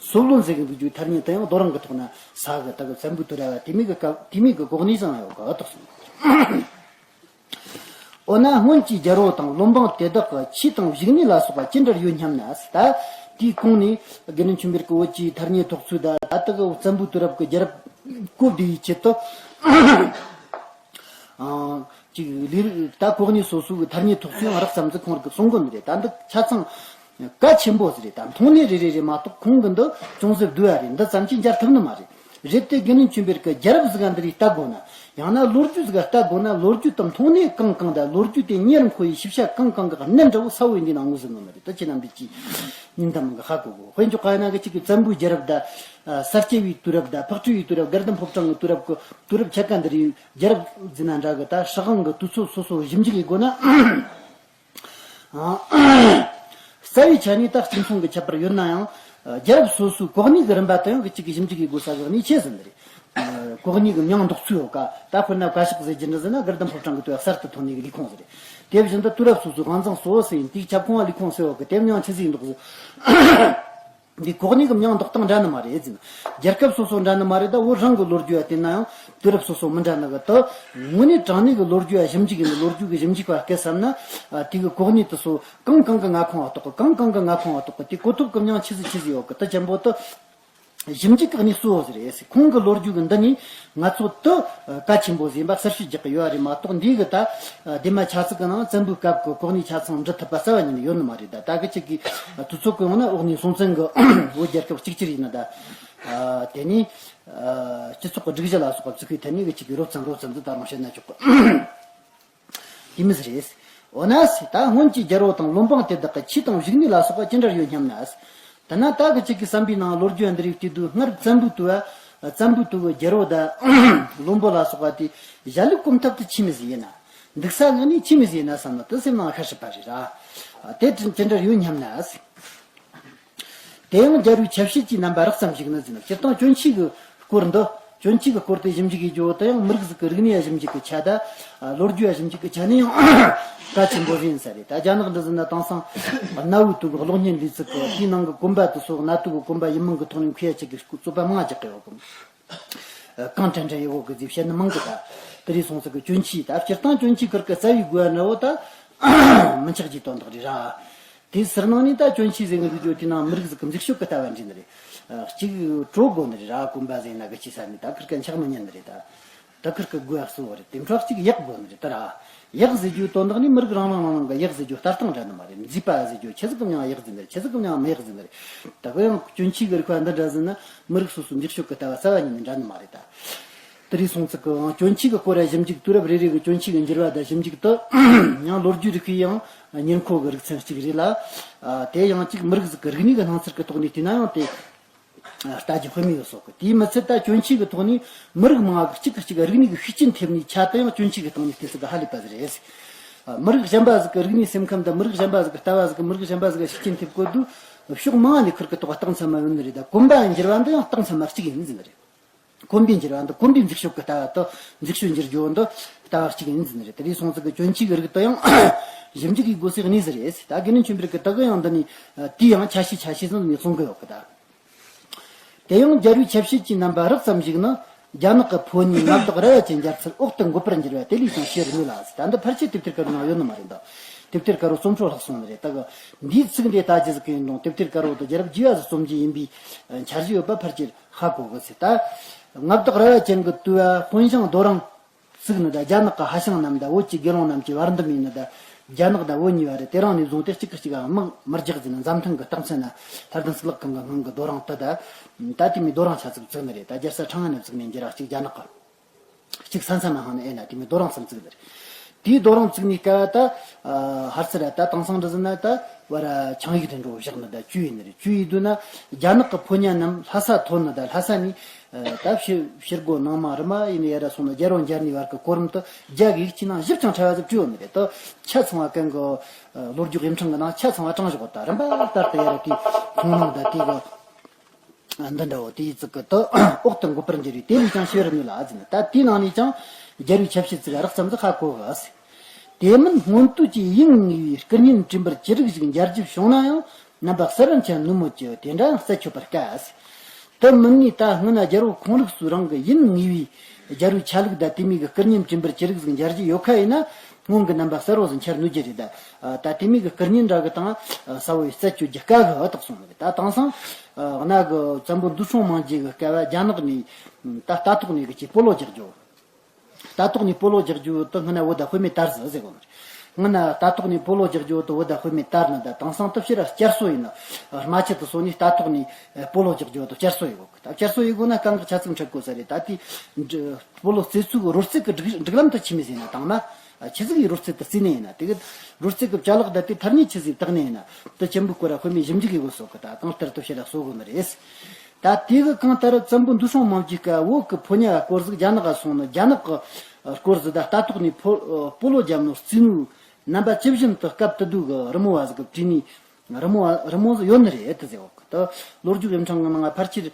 སོ་བློན་ཟེར་གི་འདུག་རྒྱུའི་ཐ་སྙད་དེ་ཡང་རྡོ་རིང་གི་ཐོག་ན་ས་གི་ད་གི་བཙན་པོའི་དུས་ར་བ་དེ་མིག་གི་སྐབས་དེ་མིག་གི་གོ་གནས་བཟང་ཡོད་གི་དོགས་སོང་། འོ་ན་སྔོན་གྱི་རྒྱལ་པོ་དང་བློན་འབངས་དེ་དག་གི་ཆོས་དང་བཞུགས་གནས་ལ་སོགས་པ་ཅི་འདྲར་ཡོད་སྙམ་ན་ད། དེའི་གོང་ནས་དགེ་འདུན་ཆོས་འཕེལ་གྱི་བོད་ཀྱི་ཐ་སྙད་ཐོགས་ཚུལ་ད་ད་ལྟ་གི་བཙན་པོའི་དུས་རབས་ཀྱི་རྒྱལ་རབས་གོ་བདེ་བའི་ཆེད་དུ། ཨང་། ཅིག་ལས་རིགས་ད་གོ་གནས་སོ་སོའི་གི་ཐ་སྙད་ཐོགས་ཚུལ་ཡང་རགས་ཙམ་ཟིག་ཁོང་རིགས་གསུང་གི་མི་རེད། ད་འདི་ཆ་ཚང་གལ་ཆེན་པོ་ཟིག་རེད། ད་མཐོང་སྣེ་རེ་རེ་རེད་མ་གཏོགས་ཁོང་གི་འདི་ཅུང་ཟད་བསྡུས་པ་རེད། འདི་ཙམ་གྱིས་འཇལ་ཐུབ་ནི་མ་རེད། རེད་དེ་དགེ་འདུན་ཆོས་འཕེལ་གི་རྒྱལ་རབས་ཟིག་ག་འདི་རིགས་ལྟ་དགོས་ན། ཡང་ན་ལོ་རྒྱུས་ཟིག་ག་ལྟ་དགོས་ན་ལོ་རྒྱུས་དང་མཐོང་སྣེ་གང་གང་དང་ལོ་རྒྱུས་དེ་ཉེར་མཁོ་བའི་ཞིབ་ཆ་གང་གང་གི་གནད་འདྲ་བོ་ས་བོ་འདི་ན་དངོས་ཟིག་ནོ་མ་རེད། ད་ཁྱེད་རྣམས་འདི་ཅིག་ཉིན་དང་མི་ག་ཧ་གོ་གོ། དཔེ་འཇོག་ག་ན་གི་ཅིག་གི་བཙན་པོའི་རྒྱལ་རབས་ད། ས་སྐྱ་པའི་དུས་རབས་ད་ཕག་གྲུའི་དུས་རབས་དགའ་ལྡན་ཕོ་བྲང་གི་དུས་རབས་གི་དུས་རབས་ཆ་ག་འདི་རིགས། རྒྱལ་རབས་ཟེར་ན་འདྲ་གི་ད་སྲིད་དབང་གི་དུས་ཚོད་སོ་སོ་ཞིབ་འཇུག་ཡེད་དགོས་ན། རྩ་བའི་ཆ་ནས་ད་གཅིག་མཚུངས་ཀྱི་ཁྱད་པར་ཡོད་ན་ཡང་། རྒྱལ་རབས་སོ་སོའི་གོ་གནས་ཀྱི་རིམ་པ་དེ་ཡང་གི་གཅིག་གི་ཞིབ་འཇུག་ཡེད་དགོས་ས་གི་གནས་ཆེ་ཟིན་རེད། གོ་གནས་ཀྱི་མྱིང་འདོགས་ཚུལ་ཡོད་ཀ་ད་དཔེར་ན་བཀའ་ཤག་ཟེར་རྒྱུ་འདྲ་ཟེར་ན་དགའ་ལྡན་ཕོ་བྲང་གི་དུས་གསར་དུ་ཐོན་ནས་ཀྱི་ལས་ཁུངས་ཟེར་རེད། དེ་བཞིན་དུ་དུས་རབས་སོ་སོའི་དབང་ཚང་སོ་ཟེར་ཡིན་དེའི་ཁྱབ་ཁོངས་ལས་ཁུངས་ཟེར་ཡོད་ཀི་དེ་མྱིང་ཆི་ཟིག་འདོགས་ཟེར། འདི་གོ་གནས་ཀྱི་མིང་འདོགས་སྟངས་འདྲ་ནི་མ་རེད་ཟེར་ན། རྒྱལ་ཁབ་སོ་སོ་འདྲ་ནི་མ་རེད། ད་བོད་རང་གི་ལོ་རྒྱུས་ཡ་དེ་ན་ཡང་དུས་རབས་སོ་སོ་མི་འདྲ་ནི་གི། ད་དངོས་གནས་དྲང་གནས་ཀྱི་ལོ་རྒྱུས་ཡ་ཞིབ་འཇུག་ཡིན་ནི། ལོ་རྒྱུས་ཀྱི་ཞིབ་འཇུག་པ་སྐད་བསམ་ན། ཨ། དེ་གི་གོ་གནས་དེ་ཚོ་གང་གང་གི་མངའ་ཁོངས་ལ་གཏོགས་གི། གང་གང་གི་མངའ་ཁོངས་ལ་གཏོགས་གི། དེ་གོ་ཐོབ་ཀྱི་མིང་ཆི་ཟིག་ཆི་ཟིག་ཡོད་གི། ད་ཅན་པོ་ད་ཞིབ་འཇུག་གི་གནས་གཙོ་བོ་ཟིག་རེད། ཁོང་གི་ལོ་རྒྱུས་ཀྱི་འདི་ནས་ང་ཚོ་དུ་གལ་ཆེན་པོ་ཟིན་པ་གསལ་བཤད་རྒྱག་གི་ཡོད་རེད་མ་གཏོགས། འདི་གི་ད་སྡེ་མ་ཆ་ཚིག་གི་ནང་བཙན་པོའི་སྐབས་ཀྱི་གོ་གནས་ཆ་ཚང་འབྲི་ཐུབ་པ་རྩ་བ་ཉིད་ནས་ཡོད་ནི་མ་རེད། ད་ད་གི་ཅིག་གི་དུས་ཚོད་གི་ཡོང་ན་འོག་ནས་སྲོང་བཙན་གི་བོད་རྒྱལ་ཁབ་གཅིག་གྱུར་ཡིན་ན། ད་དེ་ནས་སྤྱི་ཚོགས་ཀྱི་སྒྲིག་གཞི་ལ་སོགས་པ་བཙུགས་པའི་ཐད་ནས་གི་ཅིག་གི་རོབ་ཙམ་རོབ་ཙམ་འདི་ད་རུང་བཤད་ན་ཆོག་གི། དེ་མི་ཟེར་རེད། འོ་ན་ཟེར། ད་སྔོན་གྱི་རྒྱལ་པོ་དང་བློན་འབངས་དེ་དག་གི་ཆོས་དང་བཞུགས་གནས་ལ་སོགས་པ་ཅི་འདྲར་ཡོད་སྙམ་ན་ཟེར། ད་ན་ད་གི་ཅིག་གི་བསམ་པའི་ནང་ལོ་རྒྱུས་འདི་རིགས་བལྟས་དུས། སྔར་བཙན་པོའི་དུས་བ། བཙན་པོའི་དུས་ཀྱི་རྒྱལ་པོ་དང་བློན་པོ་ལ་སོགས་པ་དེ་གཞལ་ལུགས་གོམ་ཐབས་དེ་ཆི་མི་ཟིག་ཡིན་ན། འདུག་ས་ངོས་ནས་ཆི་མི་ཟིག་ཡིན་ན་བསམ་ན། དེ་སེམས་ནང་ཁ་སྲིད་པ་རེད་ར། དེ་ཅི་འདྲར་ཡོད་སྙམ་ན་ཟེར། དེ་ཡང་རྒྱལ་པོའི་ཆ་བྱད་ཀྱི་རྣམ་པ་རགས་ཙམ་ཞིག་ནི་ཟེར་ན། སྤྱིར་བཏང་གྱོན་ཆས་ཀྱི་སྐོར་འདི། གྱོན་ཆས་ཀྱི་སྐོར་དེ་ཞིབ་འཇུག་གི་རྒྱུ་དེ་ཡང་མི་རིགས་ཟིག་གི་རིག་གནས་ཞིབ་འཇུག་གི་ཆ་ད། ལོ་རྒྱུས་ཞིབ་འཇུག་གི་ཆ་ནས་ཡང་གལ་ཆེན་པོ་ཟིག་ཡིན་ས་རེད། ད་རྒྱ་ནག་འདི་ཟེར་ན་དེང་སང་གནའ་བོའི་དུས་ཀྱི་གློག་བརྙན་ལས་ཚིག་གི་དེའི་ནང་གི་གོམ་པ་དེ་ཚོ། གནའ་དུས་ཀྱི་གོམ་པ་ཡིན་མིན་གྱི་ཐོག་ནས་མཁས་ཡ་ཅིག་གི་རྩོད་པ་མང་ང་རྒྱག་གི་ཡོད་གི། གང་དྲན་དྲན་ཡོད་གི་ཟིག་བཤད་ནི་མང་གི། ད་དེ་རིགས་སོང་ཟིག་གི་གྱོན་ཆས། ད་སྤྱིར་བཏང་གྱོན་ཆས་ཁུར་གི་རྩ་བའི་དགོས་པ་འདྲ་བོ་ད་མི་ཆགས་ཀྱི་དོན་དག་རེད་ར། དེའི་ཟུར་ནང་ནས་ད་གྱོན་ཆས་ཟེར་གི་འདུག་རྒྱུ་དེའི་ནང་མི་རིགས་ཟིག་གི་མཛེས་ཤོས་གི་ལྟ་བ་འདྲ་ནི་རེད། གཅིག་བྲོ་དགོས་ནི་རེད་ར། གོན་པ་ཟེར་ན་གི་ཆི་ཟེར་ནི། ད་ཁུར་གི་འཆག་མི་ཉན་ནི་རེད། ད་ད་ཁུར་གི་དགོས་པ་གཙོ་བོ་རེད། དེ་འཕྲོ་གཅིག་ཡག་དགོས་ནི་རེད། ད་ར་ཡག་ཟེར་རྒྱུའི་དོན་དག་ནི་མི་རིགས་རང་རང་རང་གི་ཡག་ཟེར་རྒྱུ་ལྟ་སྟངས་འདྲ་ནི་མ་རེད། མཛེས་པ་ཟེར་རྒྱུ་ཆི་ཟིག་གི་མིང་ཡག་ཟེར་ནི་རེད། ཆི་ཟིག་གི་མིང་མི་ཡག་ཟེར་ནི་རེད། ད་གི་ཡང་གྱོན་ཆས་གི་རིགས་པ་འདི་འདྲ་ཟེར་ན་མི་རིགས་སོ་སོའི་མཛེས་ཤོས་གི་ལྟ་བ་རྩ་བ་ཉིད་ནས་འདྲ་ནི་མ་རེད། ད་དེ་རིགས་སོང་ཙིག་གི་གྱོན་ཆས་གི་སྐོར་ལ་ཞིབ་འཇུག། དུས་རབས་རེ་རེ་གི་གྱོན་ཆས་གི་འགྱུར་བ་དང་ཞིབ་འཇུག་ཏུ་ཡང་ལོ་རྒྱུས་རིག་པའི་ཡང་ཉེར་མཁོ་གི་རིག་ཚན་གཅིག་རེད་ལ། ཨ། དེ་ཡང་གཅིག་མི་རིགས་ཟིག་གི་རིག་གནས་གི་སྣང་ཚུལ་གི་ཐོག་ནས་བལྟས་ན་ཡང་དེ་ལྟ་རྒྱུ་དཔེ་མེད་ཡོད་སོགས་གི། དེའི་མི་ཚད་ད་གྱོན་ཆས་གི་ཐོག་ནས་མི་རིགས་མང་བ་གི་གཅིག་གིས་གཅིག་རིག་གནས་གི་ཤུགས་རྐྱེན་ཐེབས་ནས་ཆ་དུ་ཡང་གྱོན་ཆས་གི་སྟེང་ནས་བལྟས་ཚུལ་གི་ཧ་ལས་པ་ཟིག་རེད། ཨ། མི་རིགས་གཞན་པ་ཟིག་གི་རིག་གནས་སེམས་ཁམས་དང་། མི་རིགས་གཞན་པ་ཟིག་གི་ལྟ་བ་ཟིག་གིས་མི་རིགས་གཞན་པ་ཟིག་ག་ཤུགས་རྐྱེན་ཐེབས་གོ་དུས། ཕྱོགས་མང་བ་ནས་ཁུར་གི་ཐོག་རྟགས་མཚན་མ་ཡོད་ནི་རེད། ད་གོན་པ་འགྱུར་བ་འདི་ཡང་རྟགས་མཚན་མ་གཅིག་ཡིན་ཟེར་ནི་རེད། གོན་པའི་འགྱུར་བ་འདི་གོན་པའི་མཛེས་ཤོས་ཀྱི་ལྟ་བ་དང་། མཛེས་ཤོས་འགྱུར་རྒྱུ་འདི་ལྟ་བ་གཅིག་ཡིན་ཟེར་ནི་རེད། དེ་རིགས་སོང་ཙིག་གི་གྱོན་ཆས་ཀྱི་རིགས་དེ་ཡང་ཞིབ་འཇུག་གི་དགོས་སའི་གནས་ཟིག་རེད། ད་དགེ་འདུན་ཆོས་འཕེལ་གྱིས་ད་གི་ཡང་འདི་ནས་དེའི་ཡང་ཆ་ཤས་ཆ་ཤས་ཟིག་ནས་གསུང་གི་ཡོད་གི། ད་དེ་ཡང་རྒྱལ་པོའི་ཆ་བྱད་ཀྱི་རྣམ་པ་རགས་ཙམ་ཞིག་ནི། རྒྱ་ནག་གི་ཕོ་ཉའི་མངའ་བདག་ར་བ་ཅན་མཇལ་ཚུལ་འོག་ཏུ་འགོད་པར་འགྱུར་བ་དེ་ལས་ཀྱང་ཤེས་རུ་ནུས་ལ་ཟེར། ད་འདི་ཕལ་ཆེར་དེབ་ཐེར་དཀར་པོའི་ནང་ཡོད་ནི་མ་རེད། ད་དེབ་ཐེར་དཀར་པོ་རྩོམ་སྲོལ་ལྷག་སོང་ནི་རེད། ད་གི་འདིའི་ཚིག་འདི་ལྟ་རྒྱུ་ཟིག་གི་ཡིན་རུང་དེབ་ཐེར་དཀར་པོ་དེ་རྒྱལ་རབས་རྒྱས་པ་ཟིག་རྩོམ་རྒྱུ་ཡིན་པའི་འཆར་གཞི་ཡོད་པ་ཕལ་ཆེར་ཧ་གོ་གི་ཟེར། ད་མངའ་བདག་ར་བ་ཅན་གྱི་དུས་བ་དཔོན་ཞང་རྡོ་རིང་བཙུགས་ནི་དང་། རྒྱ་ནག་གི་ཧྭ་ཤང་རྣམས་དང་བོད་ཀྱི་དགེ་སློང་རྣམས་ཀྱི་བར་འདུམ་ཡིན་ནི་དང་། རྒྱ་ནག་དང་བོད་གཉིས་བར་དེ་རིང་ནས་བཟུང་སྟེ་གཅིག་གིས་གཅིག་དམག་མི་རྒྱག་ཟེར་ནས། མཛའ་མཐུན་གྱི་རྟགས་མཚན་ནི་ལྷ་ལྡན་གཙུག་ལག་ཁང་གི་སྔུན་གྱི་རྡོ་རིང་དེ་དང་། ད་དེ་མོའི་རྡོ་རིང་ཆ་ཙིག་བཙུགས་ནི་རེད། ད་རྒྱལ་ས་ཁྲང་ཨན་ནས་བཙུགས་ནས་འགྱུར་བ་གཅིག་རྒྱ་ནག་གི་གཅིག་ས་མཚམས་མ་འཕངས་ནས་ཨེ་ན་དེ་མོའི་རྡོ་རིང་གསུམ་བཙུགས་ནི་རེད། དེའི་རྡོ་རིང་བཙུགས་ནས་སྐབས་ད་ཧར་ཚུར་ད་དེང་སང་འདྲ་ཟེར་ན་ད་བར་ཆིངས་ཡིག་དེ་འདྲ་བཞག་ནི་དང་བཅུ་ཡིན་ནི་རེད། བཅུ་ཡིན་དུས་ན་རྒྱ་ནག་གི་ཕོ་ཉ་རྣམས་ལྷ་ས་ཐོན་ནི་དང་། ལྷ་ས་ནས་ཨ། ད་ཕྱི་ཕྱི་སྒོ་ནང་མ་རི་མ་ཡིན་ནི་ཡ་ར་སོང་ན་རྒྱལ་པོ་འབྱར་ནི་བར་གྱི་གོ་རིམ་དུ་རྒྱ་གི་ཡིག་ཆའི་ནང་ཞིབ་ཅིང་ཕྲ་བ་ཟིག་བྲིས་ཡོད་ནི་རེད། ད་ཆ་ཚང་བ་གན་གི་ལོ་རྒྱུས་དབྱེ་ཕྲེང་གི་ནང་ཆ་ཚང་བ་དྲངས་བཞག་ད་རིམ་པ་ལྟར་དུ་ཡ་ར་དེའི་ཁུངས་ལུང་དང་དེ་གི་འདི་འདྲ་བོ་དེའི་ཚིག་གི་དུ་འོག་ཏུ་འགོད་པར་འགྱུར་བས་དེ་ལས་ཀྱང་ཤེས་རུ་ནུས་ལ་ཟེར་ནས། ད་དེའི་ནང་ནས་ཀྱང་རྒྱལ་པོའི་ཆ་བྱད་ཚིག་རགས་ཙམ་ཟིག་ཧ་གོ་གི། དེ་མིན་སྔོན་དུས་ཀྱི་ཡིན་ངེས་པའི་སྐུ་བརྙན་བྲིས་འབུར་ཅི་རིགས་ཤིག་མཇལ་རྒྱུ་བྱུང་ན་ཡང་རྣམ་པ་གསལ་བར་འཆར་ནུས་མོད་ཀྱི། དེ་འདྲ་ཡང་རྩད་ཆོད་པར་དཀའ་ཟེར། དེ་མིན་ནས་ད་སྔོན་ན་རྒྱལ་པོ་ཁོང་རིགས་སུ་རང་གི་ཡིན་ངེས་པའི་རྒྱལ་པོའི་ཆ་ལུགས་དང་དེ་མོ་གི་སྐུ་བརྙན་བྲིས་འབུར་ཅི་རིགས་ཤིག་མཇལ་རྒྱུ་ཡོད་ཁ་ཡིན་ན། སྔོན་གྱི་རྣམ་པ་གསལ་བོ་ཟིག་འཆར་ནུས་རྒྱུ་རེད། ད་ད་དེ་མོ་གི་སྐུ་བརྙན་འདྲ་གི་དང་གསལ་བོ་ཡི་རྩད་གཅོད་རྒྱུ་དཀའ་གི་བཏགས་སོང་ནི་རེད། ད་དེང་སང་གནའ་གི་བཙན་པོ་འདུ་སྲོང་མང་རྒྱལ་གི་སྐབས་རྒྱ་ནག་ནས་ད་རྟ་ཐོག་ནས་གི་ཅིག་སྤོ་ལོ་རྒྱག་རྒྱུ། རྟ་ཐོག་ནས་སྤོ་ལོ་རྒྱག་རྒྱུ་དེ་སྔོན་ན་བོད་ཟླ་དཔེ་མེད་དར་ཟིག་ཟེར་གོ་ནི་རེད། སྔོན་ན་རྟ་ཐོག་ནས་སྤོ་ལོ་རྒྱག་རྒྱུ་དེ་བོད་ཟླ་དཔེ་མེད་དར་ནི། ད་དེང་སང་དེ་ཕྱིར་བསྐྱར་གསོ་ཡིན་ནི། རྨ་ཆུ་དེ་སོ་ནས་རྟ་ཐོག་ནས་སྤོ་ལོ་རྒྱག་རྒྱུ་དེ་བསྐྱར་གསོ་ཡེད་གོ་གི། ད་བསྐྱར་གསོ་ཡེད་དགོས་ན་དཀའ་ངལ་ཆ་ཚང་འཕྲད་དགོས་ས་རེད། ད་དེ་སྤོ་ལོ་རྩེད་ཚུལ་གི་རོལ་རྩེད་གི་སྒྲིག་སྒྲིག་ལམ་དེ་ཆི་མོ་ཟིག་ཡིན་ན། དང་མ་ཆི་ཟིག་གི་རོལ་རྩེད་དེ་རྩེ་ནི་ཡིན་ན། དེ་གི་རོལ་རྩེད་གི་བྱ་ལག་དང་དེ་ཐ་སྙད་ཆི་ཟིག་བཏགས་ནི་ཡིན་ན། དེ་ཅན་པོའི་སྐོར་ལ་དཔེ་མེད་ཞིབ་འཇུག་ཡེད་དགོས་སོགས་གི། ད་གང་ལྟར་དེ་ཕྱིར་གསོ་དགོས་ནི་རེད། ད་དེ་གི་གང་ལྟར་བཙན་པོ་འདུ་སྲོང་མང་རྒྱལ་སྐབས་བོད་གི་ཕོ་ཉ་སྐོར་ཟིག་རྒྱ་ནག་ག་སོང་ནི། རྒྱ་ནག་གི་སྐོར་ཟིག་ད་རྟ་ཐོག་ནས་སྤོ་སྤོ་ལོ་རྒྱབ་ནོ་རྩེ་ནོ་རྣམ་པ་ཇི་བཞིན་དུ་སྐབས་དེ་དུས་གི་རི་མོ་བ་ཟིག་གིས་བྲིས་ནི། རི་མོ་བ་རི་མོ་ཟིག་ཡོད་ནི་རེད་དེ་ཟེར་གོ་གི། ད་ལོ་རྒྱུས་དབྱེ་ཕྲེང་གི་ནང་ཕལ་ཆེར་